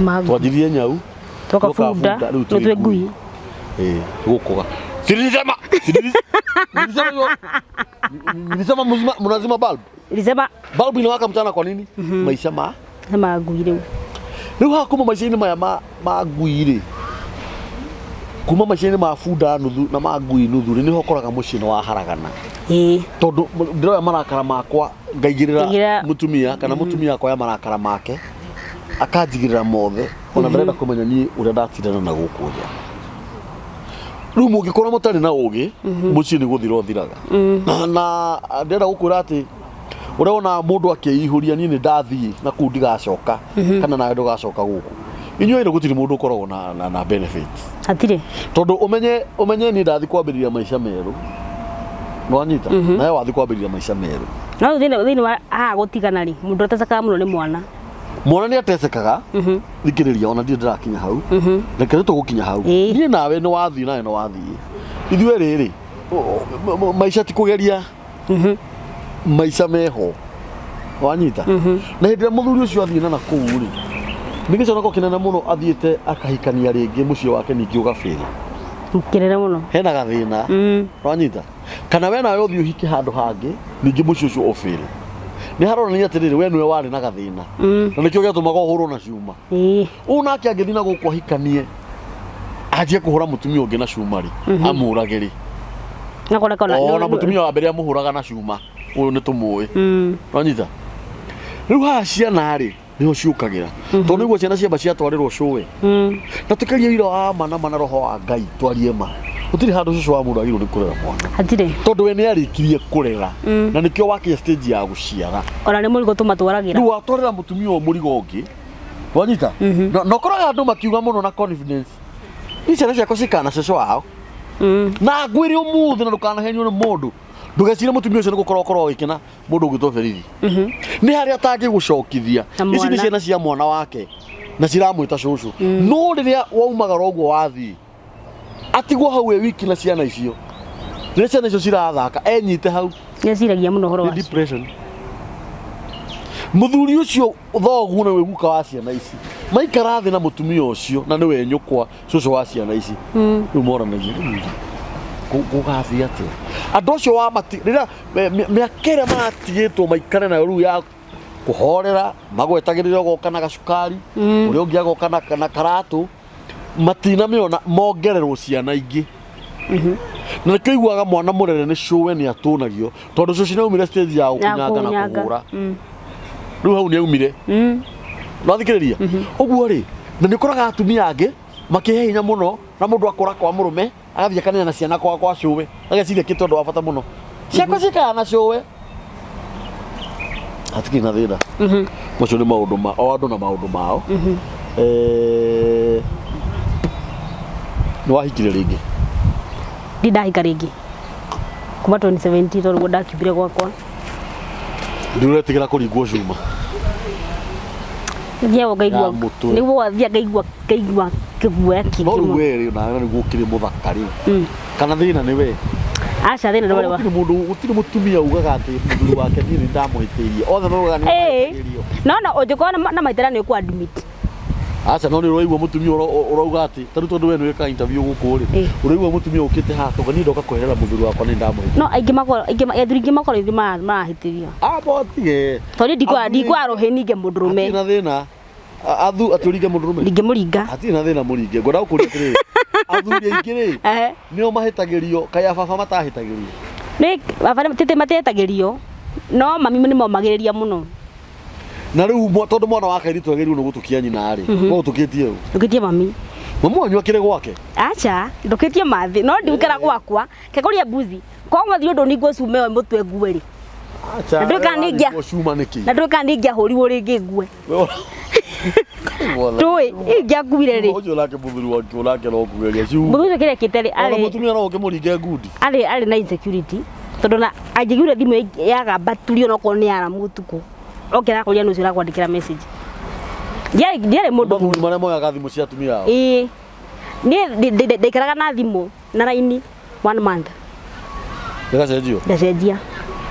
Ma ngui. Twanjirie nyau, Twoka twoka bunda, bunda, rĩu rĩu twĩ ngui. Eh, gũkũga. Si nilisema, si nilisema hivyo. Nilisema mnazima bulb. Nilisema. Bulb inawaka mchana kwa nini? Maisha ma Nĩ ma ngui rĩu. Rĩu haha kuma maica-inĩ maya ma ngui rĩ, Kuma maica-inĩ ma bunda nuthu na ma ngui nuthu rĩ, nĩho ũkoraga mũciĩ nĩ waharagana. Tondũ ndĩroya marakara makwa ngaigĩrĩra Ngaigĩrĩra- mũtumia kana mũtumia akoya marakara make akanjigĩrĩra mothe, ona ndarenda kũmenya niĩ ũrĩa ndatindana na gũkũ nja. Rĩu mũngĩkorwo mũtarĩ na ũgĩ, mũciĩ nĩ gũthira ũthiraga. Na ndĩrenda gũkwĩra atĩ ũrĩa wonaga mũndũ akĩihũria, niĩ nĩ ndathiĩ na kũu ndigacoka, kana nawe ndũgacoka gũkũ, inyuĩ erĩ gũtirĩ mũndũ ũkoragwo na benefit. Hatirĩ. Tondũ ũmenye niĩ ndathi kwambĩrĩria maica merũ, nĩwanyita, nawe wathi kwambĩrĩria maica merũ. No rĩu thĩinĩ wa haha gũtigana rĩ, mũndũ atecekaga mũno nĩ mwana. Mwana nĩ atecekaga. Thikĩrĩria, ona ndirĩ ndĩrakinya hau, reke rĩu tũgũkinya hau. Niĩ nawe nĩ wathiĩ, nawe nĩ wathiĩ, ithuĩ rĩrĩ maica ti kũgeria, maica meho, wanyita. Na hĩndĩ ĩrĩa mũthuri ũcio athiĩ na nakũu rĩ, nĩ gĩconoko kĩnene mũno athiĩte akahikania rĩngĩ, mũciĩ wake ningĩ ũgabĩra. Kĩnene mũno. Hena gathĩna. Wanyita, kana we nawe ũthiĩ ũhike handũ hangĩ, ningĩ mũciĩ ũcio ũbĩre, nĩ haronania atĩrĩrĩ, we nĩwe warĩ na gathĩna na nĩkĩo gĩatũmaga ũhũrwo na cuma. Ũũ nake angĩthiĩ na gũkũ ahikanie, anjie kũhũra mũtumia ũngĩ na cuma rĩ, amũrage rĩ? Na kona kona. Ona mũtumia wa mbere amũhũraga na cuma, ũyũ nĩ tũmũĩ. Wanyita, rĩu haha ciana rĩ, nĩho ciũkagĩra, tondũ nĩguo ciana ciamba ciatwarĩrwo cũwe. Na tũkerie wĩra wa ma na ma na roho wa Ngai, twarie ma, gũtirĩ handũ cũcũ wa mũndũ agĩrĩirwo nĩ kũrera mwana. Hatirĩ. Tondũ we nĩ arĩkirie kũrera na nĩkĩo wakinya stage ya gũciara. Ona nĩ mũrigo tũmatwaragĩra. Rĩu watwarĩra mũtumia ũyũ mũrigo ũngĩ, wanyita, na ũkoraga andũ makiuga mũno na confidence, "Niĩ ciana ciakwa cikana na cũcũ wao." Na ngwĩre ũmũthĩ, na ndũkanahenio nĩ mũndũ, ndũgecire mũtumia ũcio nĩ gũkorwo ũkorwo ũgĩkena mũndũ ũgwĩtwo berithi nĩ harĩa atangĩgũcokithia. Na Ici nĩ mwana. ciana cia mwana wake na ciramwĩta cũcũ, no rĩrĩa waumagara ũguo wathiĩ, atigwo hau e wiki na ciana icio, rĩrĩa ciana icio cirathaka enyite hau. Nĩeciragia mũno ũhoro Nĩ wacio. Depression. Mũthuri ũcio thoguo na wĩ guka wa ciana ici maikara thĩ na mũtumia ũcio, na nĩwe nyũkwa cũcũ wa ciana ici, rĩu moranagia, "Rĩu gũgathiĩ atĩa?" Andũ acio wa mati rĩrĩa mĩaka ĩrĩa matigĩtwo maikare nayo rĩu ya kũhorera, magwetagĩrĩra ũgoka na gacukari, ũrĩa ũngĩ agoka na karatũ, matinamĩona mongererwo ciana ingĩ. Na nĩkĩo iguaga mwana mũrere nĩ cũwe nĩ atũnagio, tondũ cũci nĩ aumire stage ya gũkunyanga na kũnyanga. kũhũra. Rĩu hau nĩ aumire. Nwathikĩrĩria ũguo rĩ, na nĩ ũkoraga atumia angĩ makĩhe hinya mũno, na mũndũ akũra kwa mũrũme agathiĩ akanena na ciana kwa cũwe, ageciria kĩ tondũ wa bata mũno ciakwa ciikaraga na cũwe, hatikĩrĩ na thĩna. Macio nĩ maũndũ ma o andũ na maũndũ mao. Nĩ wahikire rĩngĩ? Ndi ndahika rĩngĩ kuma 2017, tondũ guo ndakiumire gwakwa. Ndũretigĩra kũringwo cuma? Thiaga ngaigua. Ya mũtwe. Nĩguo thia ngaigua kĩguoya No kĩingĩ rĩu mũno. we rĩ, nawe nĩguo ũkĩrĩ mũthaka rĩ, kana thĩna nĩ we? Aca, thĩna ndwarĩ wa Gũtirĩ mũndũ, gũtirĩ mũtumia ugaga atĩ mũthuri wake niĩ nĩ ndamũhĩtĩirie, othe maugaga nĩ Ĩĩ. mahĩtagĩrio. No ũngĩkorwo na maitara nĩ ũkũ admit. Aca, no nĩ ũraigua mũtumia ũrauga atĩ ta rĩu tondũ we nĩ wĩkaga interview gũkũ rĩ, Ĩĩ. ũraigua mũtumia ũkĩte haha akauga, "Niĩ ndoka kweherera mũthuri wakwa, nĩ ndamũhĩtĩirie." No aingĩ makorwo aingĩ athuri aingĩ makorwo ithuĩ marahĩtĩrio. Abotige. Tondũ niĩ ndikwa rũhĩ ninge mũndũrũme. Hatirĩ na thĩna. Athu atĩ ũringe mũndũrũme? Ndingĩmũringa. Hatirĩ na thĩna mũringe. Ngwenda gũkũria atĩrĩrĩ, athuri aingĩ rĩ, nĩo mahĩtagĩrio, kaĩ ababa matahĩtagĩrio? Nĩ baba tĩtĩ matihetagĩrio, no mami nĩ momagĩrĩria mũno. Na rĩu tondũ mwana wa kairĩtu agĩrĩirwo nĩ gũtũkia nyina rĩ, no ũtũkĩtie ũ? Ndũkĩtie mami. Mamu wanyu akĩrĩ gwake? Aca, ndũkĩtie mathĩ, no ndigũikara gwakwa kekũria mbuzi korwo mathiĩ ũndũ ningwo cume ĩyo mũtwe ngue rĩ. Aca. Na ndũĩ kana nĩ ingĩa- Cuma nĩkĩ? Na ndũĩ kana nĩ ingĩahũrirwo rĩngĩ ngue. Ndũĩ ingĩakuire rĩ. Ũcio nake mũthuri wake nake no kũgeria cuma. Mũthuri ũcio kĩrĩa kĩte rĩ, Ona arĩ mũtumia no ũkĩmũringe ngundi. Arĩ na insecurity, tondũ na angĩiguire thimũ yaga baturi onokorwo nĩ aramu ũtukũ oke arakũria nũ ũcio ũrakwandĩkĩra message. Ndiarĩ mũndũ Mathuri marĩa moyaga thimũ cia atumia ao. Ĩĩ, niĩ ndaikaraga na thimũ na raini one month. Ĩgacenjio. Ndacenjia.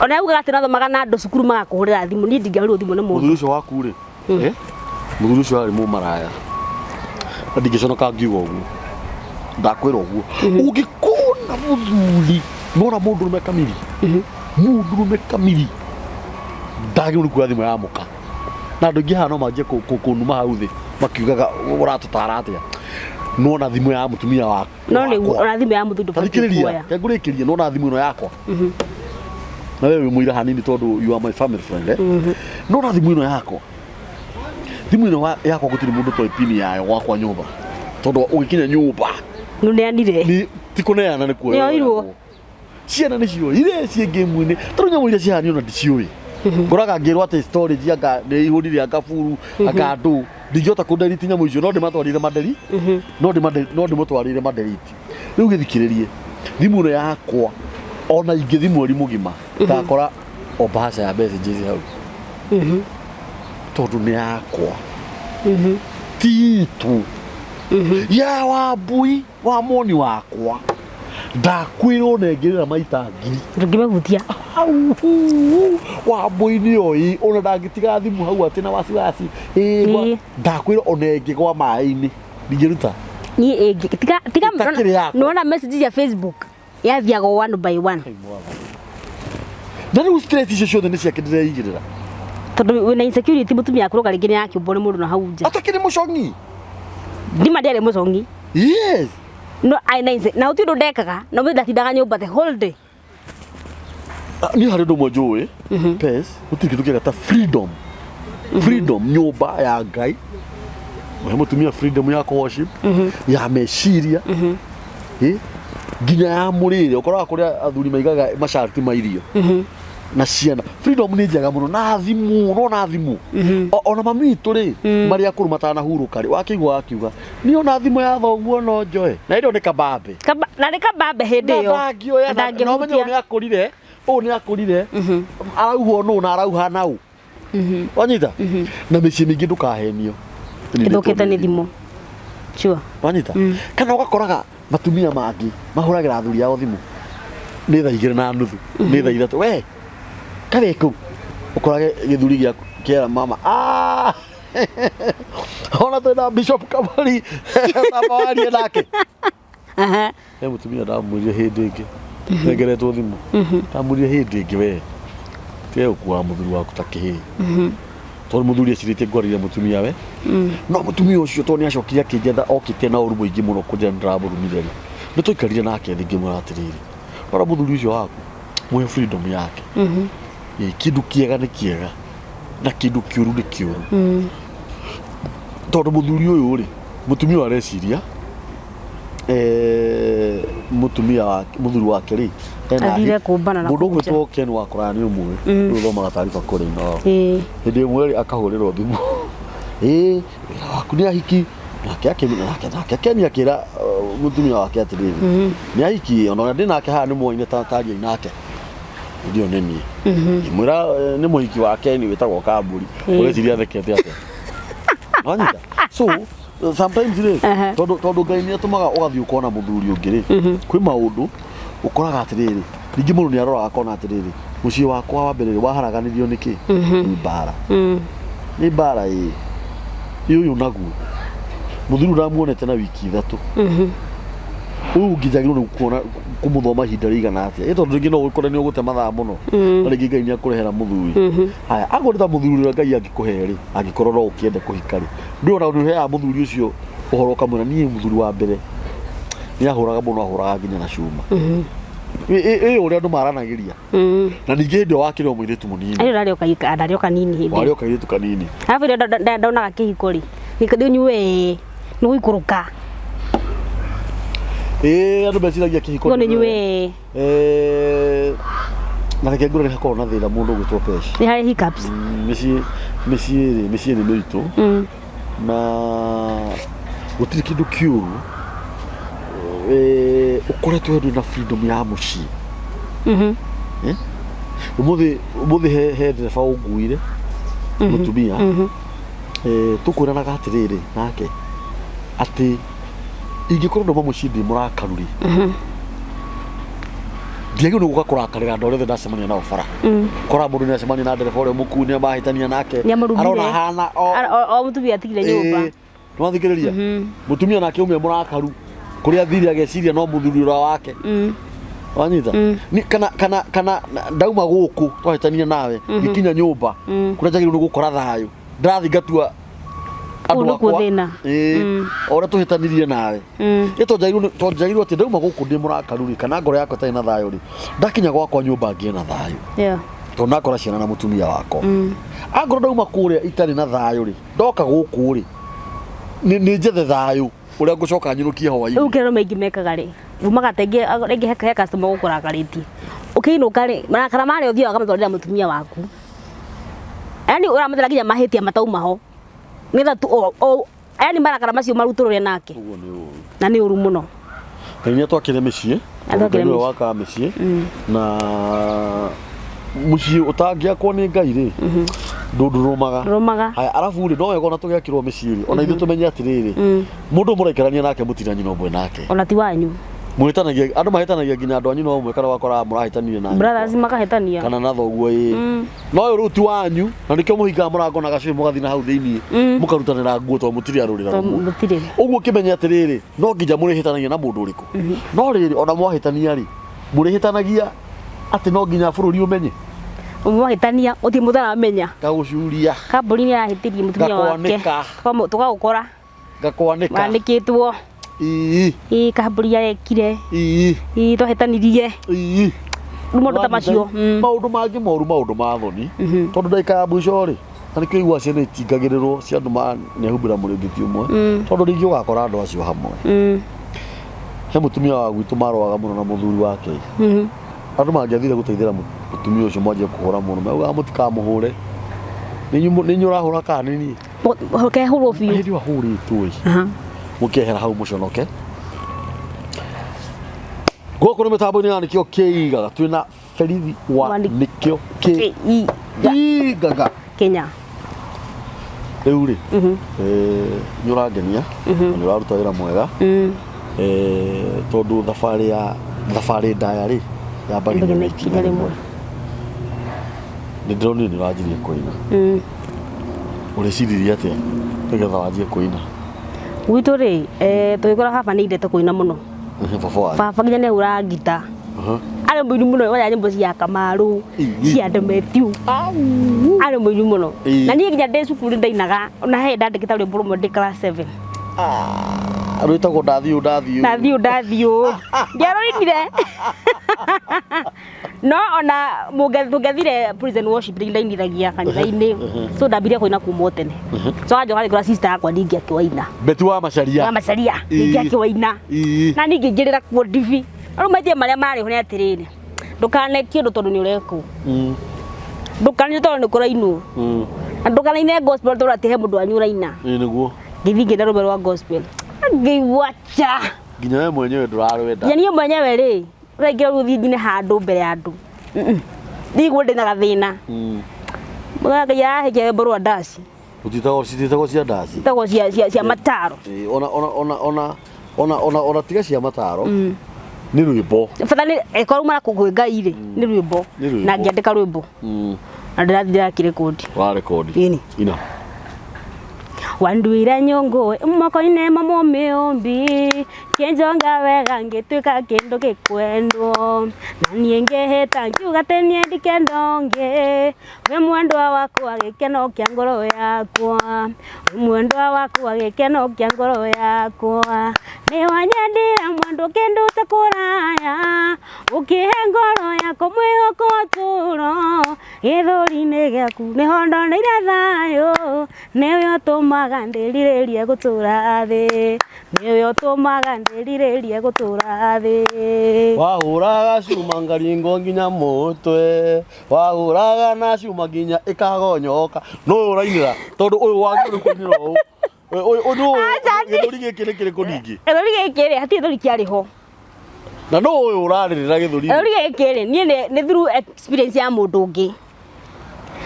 Ona augaga atĩ nathomaga na andũ cukuru magakũhũrĩra thimũ, niĩ ndingĩahũrĩrwo thimũ nĩ mũndũ. Mũthuri ũcio waku rĩ, eh? Mũthuri ũcio arĩ mũmaraya. Na ndingĩconoka ngiuga ũguo. Ndakwĩra ũguo. Ũngĩkona mũthuri, nona mũndũrũme kamiri. Mũndũrũme kamiri. Ndagĩrĩirwo nĩ kuoya thimũ ya mũka. Na andũ aingĩ haha no manjie kũnuma hau thĩ makiugaga ũratũtara atĩa. Nona thimũ ya mũtumia wa No nĩ wakwa. ona thimũ ya mũthuri ndũbatiĩ Tathikĩrĩria, kuoya. kengũrĩkĩrie nona thimũ ĩno yakwa. Na wewe wĩ mũira hanini tondũ you are my family friend eh? Nona thimũ ĩno yakwa. Thimũ ĩno yakwa gũtirĩ mũndũ toĩ pini yayo gwakwa nyũmba. Tondũ ũgĩkinya nyũmba Nũneanire. ni ti kũneana nĩ kuoya. Nĩyoirwo. Ciana nĩ cioire ciĩ ngĩmu-inĩ. Tondũ nyamũ iria cihana ona ndiciũĩ. Ngoraga ngĩrwo atĩ storage anga nĩ ihũrire anga buru anga ndũ. Ndingĩhota kũnderiti nyamũ icio no ndĩmatwarire manderi. No ndĩmande no ndĩmũtwarĩre manderiti. Rĩu gĩthikĩrĩrie. Thimũ ĩno yakwa ona ingĩthi mweri mũgima ndakora o bahasha ya messages hau. Tondũ nĩ yakwa. Ti itũ. Ya wambui wa moni wakwa. Ndakwĩrwo nengĩrĩra maita ngiri Ndũngĩmĩhutia. Au, wambui nĩ oĩ ona ndangĩtiga thimũ hau atĩ na wasiwasi. Ĩ, Ĩ. Ndakwĩra ona ĩngĩgwa maĩ-inĩ ndingĩruta. Niĩ ĩngĩ tiga tiga Ĩtakĩrĩ yakwa. nĩwona message ya Facebook yathiaga one by one. Na rĩu stress icio ciothe nĩ ciake ndĩreigĩrĩra. Tondũ wĩna insecurity mũtumia akũrũga rĩngĩ nĩ yakĩũmbwo nĩ mũndũ na hau nja. Atakĩrĩ mũcong'i. Ndima ndiarĩ mũcong'i. Yes. No aĩ na na gũtirĩ ũndũ ndekaga. No mũthĩ ndatindaga nyũmba the whole day. Ah, niĩ harĩ ũndũ ũmwe njũĩ pes gũtirĩ kĩndũ kĩega ta freedom freedom nyũmba ya ngai ũhe mũtumia freedom ya kũ worship ya meciria. Ĩ, nginya ya mũrĩre ũkoraga kũrĩa athuri maigaga macarti ma irio na ciana freedom nĩ njega mũno na thimũ no na thimũ. Ona mami witũ rĩ marĩa akũrũ matanahurũka rĩ wakĩigua akiuga niĩ ona thimũ ya thoguo no njoe na ĩyo nĩ kabambe. Na nĩ kabambe hĩndĩ ĩyo. Ndangĩoya Na na ũmenye ũyũ nĩ akũrire ũyũ nĩ akũrire arauhwo nũ na arauha nau wanyita na mĩciĩ mĩingĩ ndũkahenio. Ĩthũkĩte nĩ thimũ. Sure. Wanyita kana ũgakoraga matumia mangĩ mahũragĩra athuri ao thimũ nĩ thaa igĩrĩ na nuthu nĩ thaa ithatũ we karĩ kũu ũkorage gĩthuri gĩaku kĩera mama "Ah!" Ona twĩna Bishop Kamari mama warie nake. Aha. He mũtumia ndamwĩrire hĩndĩ ĩngĩ nengeretwo thimũ ndamwĩrire hĩndĩ ĩngĩ we tiga gũkuaga mũthuri waku ta kĩhĩĩ tondũ mũthuri ecirĩtie ngwarĩria mũtumia we no mũtumia ũcio tondũ nĩ acokire akĩnjetha okĩte na ũru mũingĩ mũno kũnjĩra nĩ ndĩramũrumire rĩ nĩ twaikarire nake thĩ ngĩmwĩra atĩrĩrĩ rora mũthuri ũcio waku mũhe freedom yake. Ĩ, kĩndũ kĩega nĩ kĩega na kĩndũ kĩũru nĩ kĩũru tondũ mũthuri ũyũ rĩ mũtumia ũyũ areciria mũtumia wake mũthuri wake rĩ ena Athire kũmbana na mũndũ kũu nja. ũgwĩtwo Ken wa kũraya nĩ ũmũĩ rĩu ũthomaga taariba kũrĩa Inooro. Ĩĩ. Hĩndĩ ĩmwe rĩ akahũrĩrwo thimũ ĩĩ wĩra waku nĩ ahiki nake nake Ken akĩra mũtumia wake atĩrĩrĩ nĩ ahiki ona ũrĩa ndĩ nake haha nĩ mwoine ta tariai nake hĩndĩ ĩyo nĩ niĩ ngĩmwĩra nĩ mũhiki wa Ken wĩtagwo Kambũri ũreciria athekete atĩa wanyita so sometimes rĩ tondũ Ngai nĩ atũmaga ũgathiĩ ũkona mũthuri ũngĩ rĩ kwĩ maũndũ ũkoraga atĩrĩrĩ ningĩ mũndũ nĩ aroraga akona atĩrĩrĩ mũciĩ wakwa wa mbere rĩ waharaganirio nĩkĩ nĩ mbara nĩ mbara ĩ ĩ ũyũ naguo mũthuri ndamuonete na wiki ithatũ ũyũ ũngĩ njagĩrĩirwo nĩ kuona kũmũthoma ihinda rĩigana atĩa ĩ tondũ rĩngĩ no ũkore nĩ ũgũte mathaa mũno na rĩngĩ Ngai nĩ akũrehera mũthuri haya akorwo nĩ ta mũthuri ũrĩa Ngai angĩkũhe rĩ angĩkorwo no ũkĩende kũhika rĩ ndũĩ ona nĩ ũheaga mũthuri ũcio ũhoro ũkamwĩra niĩ mũthuri wa mbere nĩ ahũraga mũno ahũraga nginya na cuma ĩ ũrĩa andũ maranagĩria na ningĩ hĩndĩ ĩyo wakĩrĩ o mũirĩtu mũnini. Arĩ ũrarĩ o kanini hĩndĩ warĩ ĩyo. o kairĩtu kanini. Arabu rĩrĩa ndonaga kĩhiko rĩ gĩkĩ nyue nĩ gũikũrũka. Ĩ andũ meciragia kĩhiko Ngo nĩ nyue. Na reke ngwĩre nĩ hakoragwo na thĩna mũndũ ũgwĩtwo Pesh. Nĩ harĩ hiccups. Mĩciĩ rĩ mĩciĩ nĩ mĩritũ na gũtirĩ kĩndũ kĩũru ũkoretwo we ndũrĩ na freedom ya mũciĩ. Eh? Ũmũthĩ he ndereba ũnguire mũtumia tũkwĩranaga atĩrĩrĩ nake atĩ ingĩkorwo ndauma mũciĩ ndĩ mũrakaru rĩ ndiagĩrĩirwo nĩ gũka kũrakarĩra andũ arĩa othe ndacemania nao bara kora mũndũ nĩ acemania na ndereba ũrĩa mũkuu nĩ mahĩtania nake Nĩamũrumire. arona hana o O mũtumia atigire nyũmba. Nĩwathikĩrĩria mũtumia nake umwe mũrakaru kũrĩa athire ageciria no mũthuri ũrĩa wake wanyita Ni kana ndauma gũkũ twahĩtania nawe ngĩkinya nyũmba kũrĩa njagĩrĩirwo nĩ gũkora thayũ ndĩrathiĩ ngatua Kũu nĩkuo thĩna. Ĩĩ, o ũrĩa tũhĩtanirie nawe. Ĩ tondũ atĩ ndauma gũkũ ndĩ mũrakaru rĩ, kana ngoro yakwa ĩtarĩ na thayũ rĩ, ndakinya gwakwa nyũmba ngĩe na thayũ. Tondũ ndakora ciana na mũtumia wakwa. Angorwo ndauma kũrĩa itarĩ na thayũ rĩ, ndoka gũkũ rĩ, nĩ njethe thayũ ũrĩa ngũcoka nyinũkie hwaĩ-inĩ. Rĩu kĩrĩa maingĩ mekaga rĩ, umaga tengĩ rĩngĩ he customer ũgũkũrakarĩtie. Ũkĩinũka rĩ, marakara marĩa ũthiaga ũkamatwarĩra mũtumia waku. Yaani ũramũthera nginya mahĩtia matauma ho. Nĩgetha tu yaani marakara macio marutũrũre nake. Ũguo nĩ ũru. Na nĩ ũru mũno. Ngai nĩ atwakĩre mĩciĩ. Atwakĩre Ngai nĩwe mĩciĩ. wakaga mĩciĩ. Na mũciĩ ũtangĩakwo nĩ Ngai rĩ, ndũrũmaga. Ndũrũmaga. Haya, arabu rĩ, no wega ona tũgĩakĩrwo mĩciĩ rĩ, ona ithuĩ tũmenye atĩrĩrĩ, mũndũ mũraikarania nake mũtirĩ nyina ũmwe nake. Ona ti wanyu. Mũhĩtanagia, andũ mahĩtanagia nginya andũ a nyina ũmwe kana ũgakora mũrahĩtanire na Brothers makahĩtania. kana na thoguo ĩ. No ũyũ rĩu ti wanyu, na nĩkĩo mũhingaga mũrango na gacũhĩ mũgathiĩ na hau thĩiniĩ, mũkarutanĩra nguo tondũ mũtirĩ arũrĩra rũmwe. Mũtirĩ. Ũguo ũkĩmenye atĩrĩrĩ, no nginya mũrĩhĩtanagia na mũndũ ũrĩkũ. No rĩrĩ, ona mwahĩtania rĩ, mũrĩhĩtanagia atĩ no nginya bũrũri ũmenye. Mwahĩtania, gũtirĩ mũndũ aramenya. Ngagũcuria. Kambuni nĩ arahĩtĩrie mũtumia wake. Ngakwanĩka. Tũgagũkora. Ngakwanĩka. Wanĩkĩtwo. Ii. Ii kambuni arekire. Ii. Ii twahĩtanirie. Ii. Rĩu maũndũ ta macio. Maũndũ mangĩ moru, maũndũ ma thoni. Tondũ ndagĩka ya mũico rĩ, na nĩkĩo igua ciana itingagĩrĩrwo cia andũ manehumbĩra mũrĩngĩti ũmwe. Tondũ rĩngĩ ũgakora andũ acio hamwe. He mũtumia wa gwitũ marũaga mũno na mũthuri wake. Andũ mangĩathire gũteithĩra mũtumia ũcio mwanjie kũhũra mũno, maugaga mũtikamũhũre. Nĩ inyuĩ ũrahũra kana nĩ niĩ? Kehũrwo biũ. Hĩndĩ ĩyo ahũrĩtwo ĩ. Mũkehera hau mũconoke. Gũkũ nĩ mĩtambo-inĩ ya Nĩkĩo Kĩigaga, twĩna Berithi wa Nĩkĩo Kĩigaga. Kenya. Rĩu rĩ, nĩ ũrangenia na nĩ ũraruta wĩra mwega. Tondũ thabarĩ ya thabarĩ ndaya rĩ, yambagia na ikinya rĩmwe. Nĩ ndĩronire nĩ ũranjirie kũina. Ũreciririe atĩa nĩgetha wanjie kũina? Gwitũ rĩ, tũgĩkũra baba nĩ endete kũina mũno. Baba wanyu? Baba nginya nĩ ahũraga ngita. Arĩ mũini mũno, oya nyĩmbo cia Kamaru, cia Demethiu. Arĩ mũini mũno. Na niĩ nginya ndĩ cukuru ndainaga, ona he ndandĩkĩte rwĩmbo rũmwe ndĩ class 7. Rwĩtagwo ndathiũ ndathiũ. Ndathiũ ndathiũ. Ndiarũinire. No ona tũngĩathire praise and worship ndainithagia kanitha-inĩ. So ndambirie kũina kuma o tene. So anjoka ngĩkora sister yakwa ningĩ akĩwaina. Beti wa Macharia. Wa Macharia ningĩ akĩwaina. Na ningĩ ngĩrĩra kuo ndibi. Rĩu maitia marĩa marĩ ho nĩ atĩrĩrĩ, ndũkanekio ũndũ tondũ nĩ ũrekwo. Ndũkanio tondũ nĩ kũrainwo. Na ndũkanaine gospel tondũ atĩ he mũndũ wanyu ũraina. Ĩĩ nĩguo. Ngĩthiĩ ngĩina rwĩmbo rwa gospel. Ngĩigua cha. Nginya we mwenyewe ndũrarwenda. Nginya niĩ mwenyewe rĩ, ũraingĩra rĩu ũthiĩ ngine handũ mbere ya andũ. Ndigwo ndĩna gathĩna. Mũthenya Ngai arahĩkia rwĩmbo rwa ndaci. Gũtitagwo cititagwo cia ndaci. Citagwo cia mataro. Ona ona ona ona ona ona ona tiga cia mataro. Nĩ rwĩmbo. Bata nĩ ĩkorwo uma kwĩ Ngai rĩ, nĩ rwĩmbo. Na ngĩandĩka rwĩmbo. Na ndĩrathiĩ ndĩrakĩrekodi. Wa rekodi. Ĩni. Ina. Wanduire nyũngũ moko-inĩ ma mũmĩũmbi, kĩnjonga wega ngĩtuĩka kĩndũ gĩkwendwo. Na niĩ ngĩhĩta ngiuga atĩ niĩ ndikenda ũngĩ, wĩ mwendwa wakwa gĩkeno kĩa ngoro yakwa, wĩ mwendwa wakwa gĩkeno kĩa ngoro yakwa. Nĩ wanyendire mwendwa ũkĩnduta kũraya, ũkĩhe ngoro yakwa mwĩhoko ũtũũro, gĩthũri-inĩ gĩaku nĩho ndoneire thayũ, nĩwe ũtũmaga ndĩrirĩrie gũtũũra thĩ, nĩwe ũtũmaga ndĩrirĩrie gũtũũra thĩ. Wahũraga cuma ngaringwo nginya mũtwe, wahũraga na cuma nginya ĩkagonyoka. No ũyũ ũrainĩra tondũ ũyũ wagĩrĩirwo kũinĩra ũũ. Ũyũ nũ gĩthũri gĩkĩ nĩ kĩrĩkũ ningĩ? Gĩthũri gĩkĩ rĩ, hatirĩ gĩthũri kĩarĩ ho. Na no ũyũ ũrarĩrĩra gĩthũri. Gĩthũri gĩkĩ rĩ, niĩ nĩ through experience ya mũndũ ũngĩ.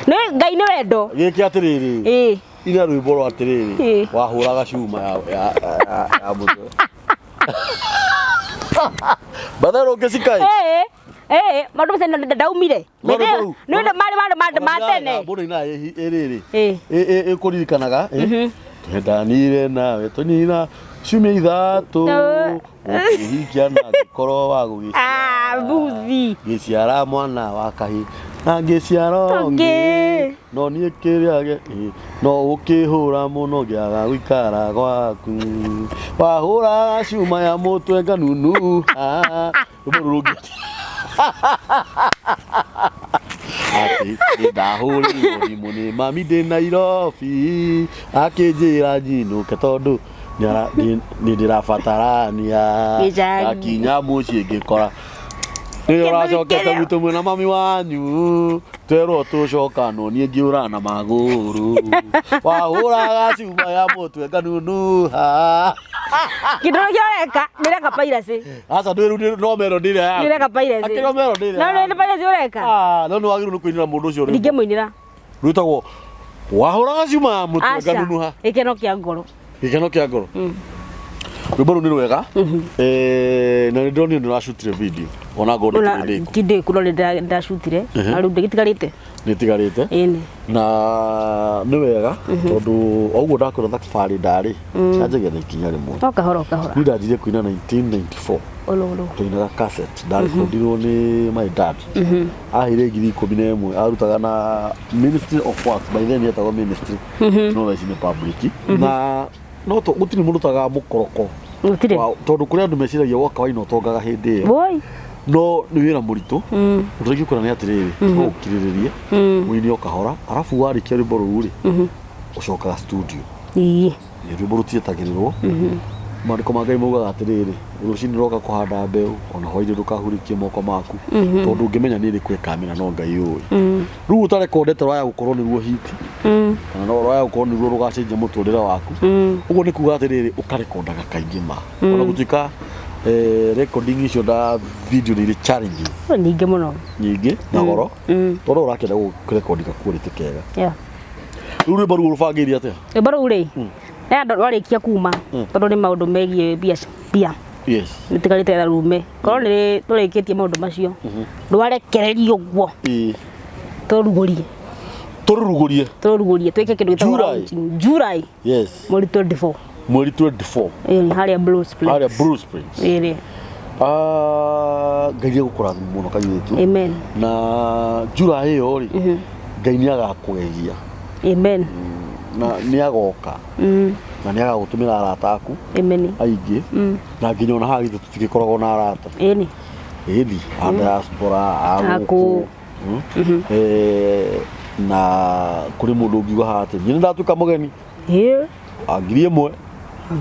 Nĩ Ngai nĩ wendo. Gĩkĩ atĩrĩrĩ. Ĩĩ. Ina rwĩmbo rwa atĩrĩrĩ. Ĩĩ. Wahũraga cuma ya mũtwe. Bathe rũngĩ cikai. Ĩĩ. Ĩĩ, maũndũ macio ndaumire. No rwĩmbo rũu. Nĩ ũndũ marĩ maũndũ ma tene. Mbũrũ ina ĩrĩrĩ. Ĩĩ. Ĩkũririkanaga. Twendanire nawe tũnina ciumia ithatũ. Ũkĩhikia na ngĩkorwo wa gũgĩciara. Mbuthi. Gĩciara mwana wa kahĩ. Na ngĩciara ũngĩ Ũngĩ. no niĩ kĩrĩa no ũkĩhũra mũno ngĩaga gũikara gwaku wahũraga cuma ya mũtwe nganunuha rwĩmbo rũrũ rũngĩ atĩ nĩndahũrĩirwo thimũ nĩ mami ndĩ Nairobi akĩnjĩra nyinũke tondũ nĩ ndĩrabatarania Gĩcagi. ndakinya mũciĩ ngĩkora nĩ ũracokete kĩrĩa. gwitũ mwĩna mami wanyu twerwo tũcoka no niĩ ngĩũra na magũrũ wahũraga cuma ya mũtwe nganunuha Kĩndũ kĩrĩa ũreka nĩreka piracy. aca ndwĩru no melody ĩrĩa yaku Nĩreka piracy. Akĩrĩ melody ĩrĩa No yaku. nĩ piracy ũreka. Ah, no nĩ wagĩrĩirwo nĩ kũinĩra mũndũ ũcio rwĩmbo Ndingĩmũinĩra. rwĩtagwo wahũraga cuma ya mũtwe Aca. nganunuha Gĩkeno kĩa ngoro. gĩkeno kĩa ngoro rwĩmbo rũu nĩ rwega Eh, na nĩ ndĩronire nĩ ũracutire video ona ngorwo Ona nĩ ndĩku ti ndĩku no nĩ ndacutire. Na rĩu ndĩgĩtigarĩte. nĩ ĩtigarĩte Ĩni. na nĩ wega tondũ o ũguo ndakwĩra thabarĩ ndarĩ yanjagia na ikinya rĩmwe No kahora o kahora. niĩ ndanjirie kũina 1994 Ũrũrũ. twainaga cassette ndarekondirwo nĩ my dad aheire 11,000 arutaga na Ministry of Works by then yetagwo ministry no thaa ici nĩ public na no gũtirĩ mũndũ ũtagaga mũkoroko Gũtirĩ. Tondũ kũrĩ andũ meciragia woka waina ũtongaga hĩndĩ ĩyo Woi. no nĩ wĩra mũritũ ũndũ ũrĩa ingĩkwĩra nĩ atĩrĩrĩ no ũkirĩrĩrie ũine o kahora arabu warĩkia rwĩmbo rũu rĩ ũcokaga studio Ĩĩ. Nĩ rwĩmbo rũtietagĩrĩrwo maandĩko ma Ngai maugaga atĩrĩrĩ rũcinĩ roka kũhanda mbeũ ona hwainĩ ndũkahurĩkie moko maku tondũ ũngĩmenya nĩ ĩrĩkũ ĩkamera no Ngai ũĩ rĩu ũtarekondete rwaya gũkorwo nĩruo hiti kana no rwaya gũkorwo nĩruo rũgacenjia mũtũrĩre waku ũguo nĩ kuga atĩrĩrĩ ũkarekondaga kaingĩ ma ona gũtuĩka recording icio na video nĩ irĩ challenges Nyingĩ mũno. nyingĩ na goro tondũ ũrakĩenda gũrekondi ka quality kega Yeah. rĩu rwĩmbo rũu rũbangĩire atĩa Rwĩmbo rũu rĩ nĩ andũ rwarĩkia kuma tondũ nĩ maũndũ megiĩ mbia yes nĩtigarĩte rume korwo nĩ tũrĩkĩtie maũndũ macio rwarekererio ũguo ĩĩ tũrugũrie tũrurugũrie tũrugũrie twĩke kĩndũ gĩtagwo July. launching. July yes mweri 24 mweri 24 ĩĩ harĩa Blue Springs harĩa Blue Springs ĩĩ Ah, Ngai nĩ egũkũrathima mũno kairĩtu amen na July ĩyo rĩ Ngai nĩ agakũgegia amen na nĩ agoka na nĩ agagũtũmĩra arata aku amen aingĩ na nginya ona haha githĩ tũtigĩkoragwo na arata ĩni ĩni a diaspora a A gũkũ kũu. Eh, na kũrĩ mũndũ ũngiuga haha atĩ niĩ nĩ ndatuĩka mũgeni ĩĩ wa 1,000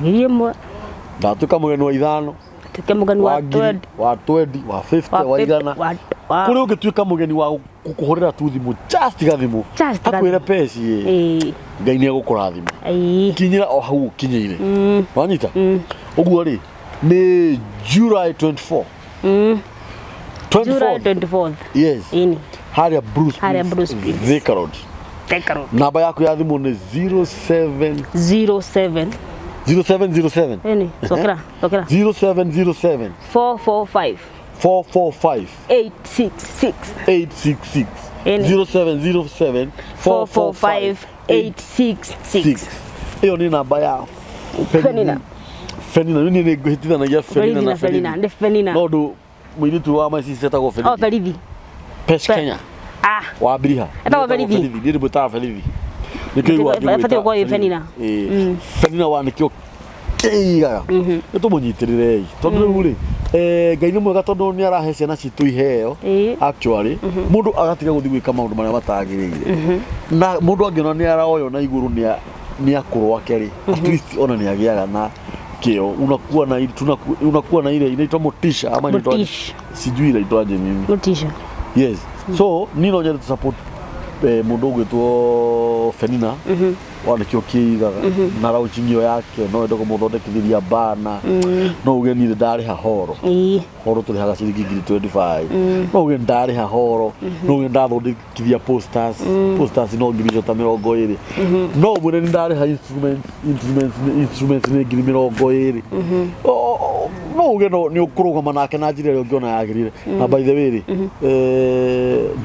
1,000 ndatuĩka mũgeni wa 5 tuĩke mũgeni wa wa ngiri 20 wa 20 wa 50 wa wa 50 igana wa kũrĩ ũngĩtuĩka mũgeni wa gũkũhũrĩra tu thimũ just gathimũ Just akwĩre gathimũ. peci ĩ ĩĩ Ngai nĩ egũkũrathima ĩĩ kinyĩra o hau ũkinyĩire wanyita ũguo rĩ nĩ July 24 July 24 24th yes ĩni harĩa Blue Harĩa Springs Blue Springs. Thika Road Thika Road namba yaku ya thimũ nĩ 07 07 0707 ĩni cokera cokera 0707 445 445 866 866 Ĩni. 0707 445 445 866 ĩyo nĩ namba ya Penina. Fenina niĩ nĩ ngũhĩtithanagia Fenina Ferithi na na Felina Ferithi nĩ Fenina no ũndũ mũirĩtu wa my sister etagwo oh Ferithi Ferithi Pesh Pe- Kenya ah wa Biriha Etagwo Ferithi? niĩ ndĩmwĩtaga Ferithi nĩkĩo igua Ĩbatiĩ gũkorwo ĩ Fenina. Fenina wa nĩkĩo kĩigaga nĩ tũmũnyitĩrĩrei tondũ rĩu rĩ Ngai nĩ mwega tondũ nĩ arahe ciana citũ iheo Ĩĩ. actually mũndũ agatiga gũthiĩ gwĩka maũndũ marĩa matagĩrĩire na mũndũ angĩona nĩ aroywo na igũrũ nĩ akũrũ ake rĩ at least ona nĩ agĩaga na kĩo unakuwa na unakuwa na ile inaitwa motisha ama inaitwa Motisha. sijui inaitwaje mimi Motisha yes so niĩ no nyende to support mũndũ ũgwĩtwo Fenina wa nĩkĩo kĩigaga na launching ĩyo yake no wende kũmũthondekithĩria bana no uge niĩ ndarĩha horo ĩĩ horo tũrĩhaga ciringi 25,000 no uge ndarĩha horo no uge ndathondekithia posters posters no 20,000 no ũmwĩre nĩ ndarĩha instruments nĩ 20,000 no uge no nĩ ũkũrũgama nake na njĩra ĩrĩa ũngĩona yagĩrĩire na by the way rĩ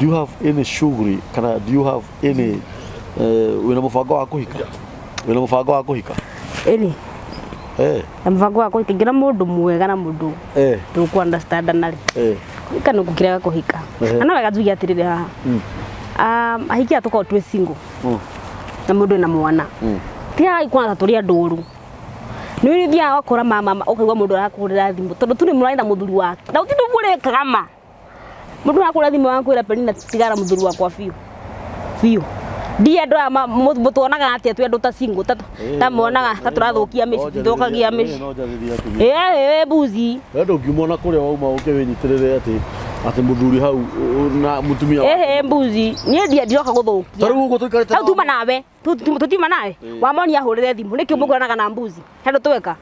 do you have any shughuli kana do you have any wĩna mũbango wa kũhika wĩna mũbango wa kũhika ĩni eh na mũbango wa kũhika ngĩra mũndũ mwega na mũndũ eh tũkũ understand narĩ eh Kũhika nĩ gũkĩrega kũhika. Ehe. Na no wega njuge atĩrĩrĩ haha. Ahiki aya tũkoragwo twĩ single na mũndũ ena mwana. Tigagai kuona ta tũrĩ andũ oru. Nĩ ũthiaga ũgakora mama ũkaigua mũndũ arakũhũrĩra thimũ tondũ tu nĩ mũraria na mũthuri wake. Na gũtirĩ ũndũ mũrekaga ma. Mũndũ arakũhũrĩra thimũ agakwĩra Penina tigana na mũthuri wakwa biũ. Biũ. Ndiĩ andũ aya mũtuonaga atĩa twĩ andũ ta single ta monaga ta tũrathũkia mĩciĩ, tũthũkagia mĩciĩ. No njarĩrie atumia. Ĩĩ mbuzi. We ndũngiuma ona kũrĩa wauma ũke wĩnyitĩrĩre atĩ atĩ mũthuri hau na mũtumia wake. Ĩhĩ mbuzi. Niĩ ndiĩ ndiroka gũthũkia. Ta rĩu ũguo tũikarĩte Hau tuma nawe. Tutiuma nawe. Wamoni ahũrĩre thimũ. Nĩkĩ mũkũranaga na mbuzi? He ndũ tweka.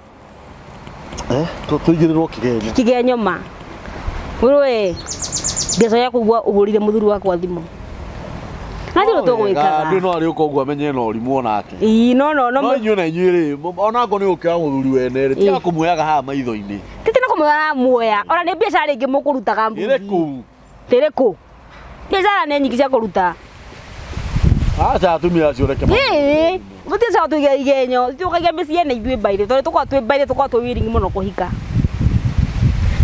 Eh, tũigĩrĩrwo kĩgenyo. Kigenyo ma. Wewe ngeco ya kũigua ũhũrire mũthuri wakwa thimũ. Na njĩra tũgwĩkaga. Ndũ no arĩũka ũguo amenye na ũrimũ onake. Ii no no no. No inyuĩ na inyuĩ rĩ, onako nĩ ũkĩoya mũthuri wene rĩ, tiga kũmuoyaga haha maitho-inĩ. Tete na kũmuoya muoya. Ona nĩ biacara ĩngĩ mũkũrutaga mbuzi. Ĩrĩkũ? Ĩrĩkũ? Biacara nĩ nyingĩ cia kũruta. Aca atumia acio reke Ĩĩ, gũtirĩ tũiga igenyo, tũkagia mĩciĩ na ithuĩ mbairĩ, tondũ tũkoragwo twĩ mbairĩ, tũkoragwo twĩ willing mũno kũhika.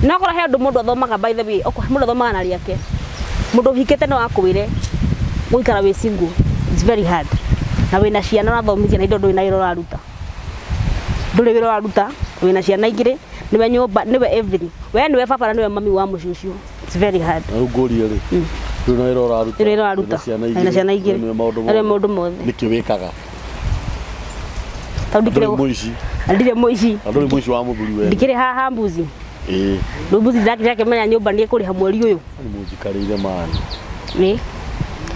Na okorwo he ũndũ mũndũ athomaga by the way, okorwo mũndũ athomaga na rĩake. Mũndũ ũhikĩte no akwĩre gũikara wĩ single, it's very hard. Na wĩna ciana ũrathomithia na indo ndũrĩ na wĩra ũraruta. Ndũrĩ wĩra ũraruta, wĩna ciana igĩrĩ, nĩwe nyũmba, nĩwe everything. We nĩwe baba na nĩwe mami wa mũciĩ ũcio. It's very hard. Na rĩu ngũrie rĩ, ndũrĩ na wĩra ũraruta. Ndũrĩ wĩra ũraruta. Wĩna ciana Wĩna ciana igĩrĩ. Nĩwe maũndũ Nĩwe mothe. maũndũ mothe. Nĩkĩ wĩkaga? Tondũ Ndũrĩ ndikĩrĩ mũici. ndirĩ mũici. Na ndũrĩ mũici wa mũthuri wene. Ndikĩrĩ haha mbuzi. Ĩĩ. Rĩu mbuzi ndakĩmenya nyũmba nĩ ĩkũrĩha mweri ũyũ. Nĩ mũnjikarĩire mani. Nĩ.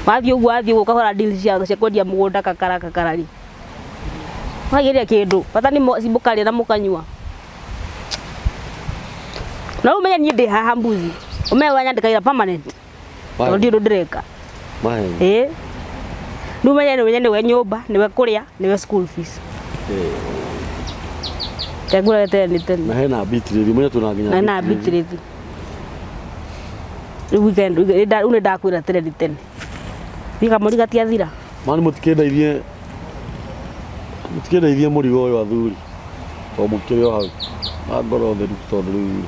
Wathiĩ ũguo wathiĩ ũguo ũkahũra deal cia kwendia mũgũnda kakara kakara rĩ. Wagĩrĩria kĩndũ. Bata nĩ mũkarĩa na mũkanyua. Na rĩu ũmenye niĩ ndĩ haha mbuzi. Ũmenye wanyandĩka wĩra permanent. Tondũ ndiũĩ ũndũ ndĩreka. Maheni. Ĩĩ. Rĩu ũmenye nĩwe nĩwe nyũmba, nĩwe kũrĩa, nĩwe school fees. Tengũra tene nĩ tene. Na hena bitirĩthi, ũmenye twĩna nginya Na na bitirĩthi. Rĩu weekend rĩu nĩ ndakwĩra tene nĩ tene. Thiĩ kamũri gatiathira. Mani mũtikĩndeithie mũtikĩndeithie mũrigo ũyũ athuri. To mũkĩrĩ o hau. Na ngoro theru tondũ rĩu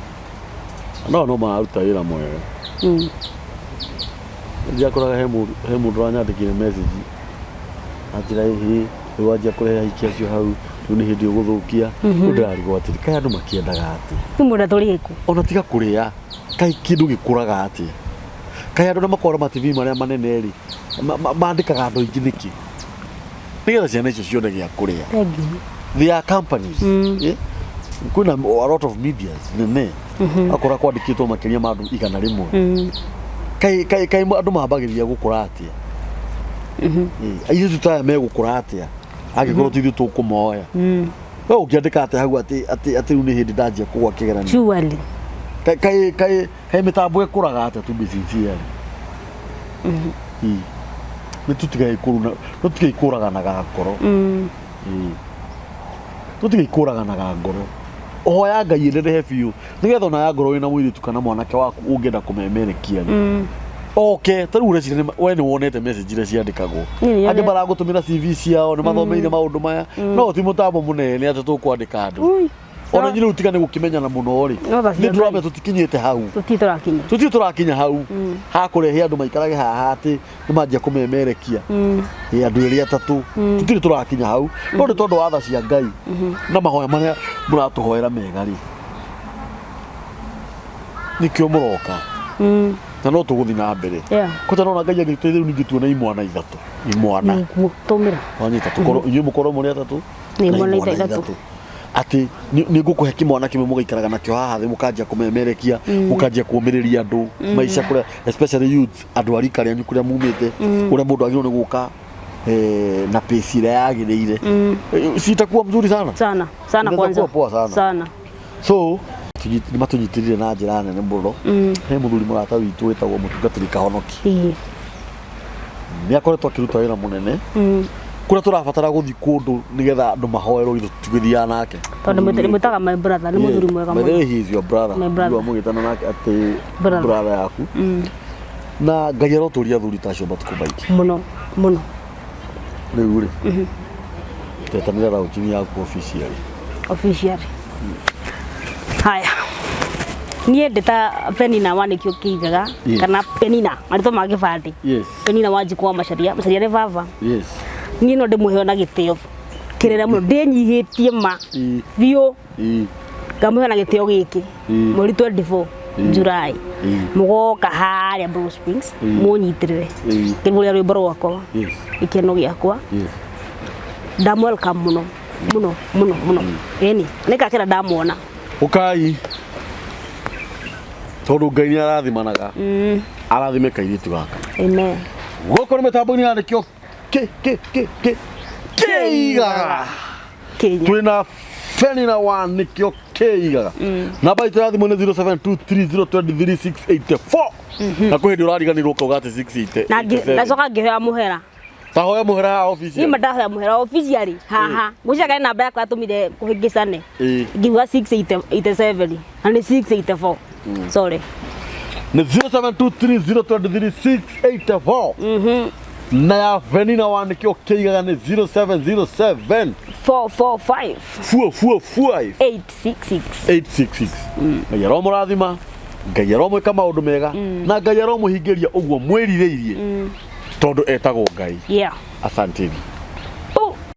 andũ aya no mararuta wĩra mwega. Ndiakoraga he mũndũ he mũndũ ũranyandĩkĩire message anjĩra ĩhĩ rĩu wanjia kũrehe ahiki acio hau rĩu nĩ hĩndĩ ũgũthũkia. Rĩu ndĩrarigwo atĩrĩ kaĩ andũ makĩendaga atĩa? Rĩu mwenda tũrĩe kũ? Ona tiga kũrĩa kaĩ kĩndũ gĩkũraga atĩa? Kaĩ andũ na makoragwo ma TV marĩa manene rĩ mandĩkaga andũ aingĩ nĩkĩ? Nĩgetha ciana icio cione gĩa kũrĩa. Thank you. They are companies. Eh? Kwĩna a lot of medias nene. Akora kwandĩkĩtwo makĩria ma andũ 100. Kaĩ kaĩ kaĩ andũ mambagĩrĩria gũkũra atĩa? Airĩtu ta aya megũkũra atĩa? Angĩkorwo ti ithuĩ tũkũmoya. We ũngĩandĩka atĩa hau atĩ atĩ atĩ rĩu nĩ hĩndĩ ndanjia kũgwa kĩgeranio? Surely. Kaĩ kaĩ kaĩ kaĩ mĩtambo ĩkũraga atĩa to be sincere? Nĩ tũtige kũruna tũtige kũraganaga ngoro. Tũtige kũraganaga ngoro. Hoya Ngai ĩnenehe biũ nĩgetha ona ya ngoro wĩna mũirĩtu kana mwanake waku ũngĩenda kũmemerekia rĩ. Oke, ta rĩu ũreciria we nĩ wonete message iria ciandĩkagwo. Angĩ maragũtũmĩra CV ciao nĩ mathomeire maũndũ maya. No ti mũtambo mũnene atĩ tũkwandĩka andũ. Ona inyuĩ rĩu tiga nĩ gũkĩmenyana mũno rĩ. No tha cia Nĩ ndĩramenya tũtikinyĩte hau. Tũtirĩ tũrakinya. Tũtirĩ tũrakinya hau. Ha kũrehe andũ maikarage haha atĩ nĩ manjia kũmemerekia. Ĩ andũ erĩ atatũ. Tũtirĩ tũrakinya hau. No nĩ tondũ wa tha cia Ngai na mahoya marĩa mũratũhoera mega rĩ. Nĩkĩo mũroka. Na no tũgũthiĩ na mbere. Kwanja nona Ngai agĩtũteithia rĩu ningĩ tuone imwana ithatũ. Imwana. Nĩguo tũmĩra. Wanyita tũkorwo inyuĩ mũkorwo mũrĩ atatũ. Nĩ na imwana imwana ithatũ. ithatũ. Atĩ nĩ ngũkũhe kĩmwana kĩmwe mũgaikaraga nakĩo haha thĩ mũkanjia kũmemerekia mũkanjia kũũmĩrĩria andũ maica kũrĩa especially youth andũ a rika rĩanyu kũrĩa mumĩte ũrĩa mũndũ agĩrĩirwo nĩ gũka na pace ĩrĩa yagĩrĩire. Si itakuwa mzuri sana Sana sana Inaweza kwanza. kuwa poa sana. Sana. So nĩ matũnyitĩrĩire na njĩra nene mũno. He mũthuri mũrata witũ wĩtagwo mũtungatĩri Kahonoki. Ĩĩ. Nĩ akoretwo akĩruta wĩra mũnene kũrĩa tũrabatara gũthiĩ kũndũ nĩgetha andũ mahoerwo ithuĩ tũtigĩthiaga nake. Tondũ mwĩtaga my brother nĩ mũthuri mwega By the mũno. way, he is your brother. My brother. Ndio mũgĩtana nake atĩ Brother. brother yaku. Na Ngai arotũria athuri ta acio matukũ maingĩ. Mũno mũno. Rĩu rĩ tetanĩra launching yaku officially. Officially. Haya. Niĩ ndĩ ta Penina wa nĩkĩo kĩigaga Yes. kana Penina marĩtwa ma gĩbandĩ. Yes. Penina wa Njikũ wa Macharia, Macharia nĩ baba. Yes. Niĩ no ndĩmũheo na gĩtĩo kĩnene mũno, ndĩnyihĩtie ma biũ, ngamũheo na gĩtĩo gĩkĩ mweri 24 July, mũgoka harĩa Blue Springs mũnyitĩrĩre ngĩmũrĩa rwĩmbo rwakwa gĩkeno gĩakwa. Ndam welcome mũno mũno mũno mũno, ĩni nĩngakena ndamwona. Ũkai tondũ Ngai nĩ arathimanaga, arathime kairĩtu gaka. Amen. Gũkũ nĩ mĩtambo-inĩ ya nĩkĩo kĩ kĩ kĩ kĩ kĩigaga. Kenya. Twĩna Fenina wa nĩkĩo kĩigaga. Namba itũ ya thimũ nĩ 0723023684 na kwĩ hĩndĩ ũrariganĩrwo ũkauga atĩ 687. Na ndacoka ngĩhoya mũhera. Tahoya mũhera haha obici. Niĩ ma ndahoya mũhera officially haha ngwĩciria namba yakwa yatũmire kũhĩngĩcane, ngiuga 687 na nĩ 684, sorry. Nĩ 0723023684 na ya Venina wa nĩkĩo kĩigaga nĩ 0707 445 445 866. 866. Ngai aromũrathima, Ngai aromwĩka maũndũ mega, na Ngai aromũhingĩria ũguo mwĩrirĩirie tondũ etagwo Ngai. Asanteni.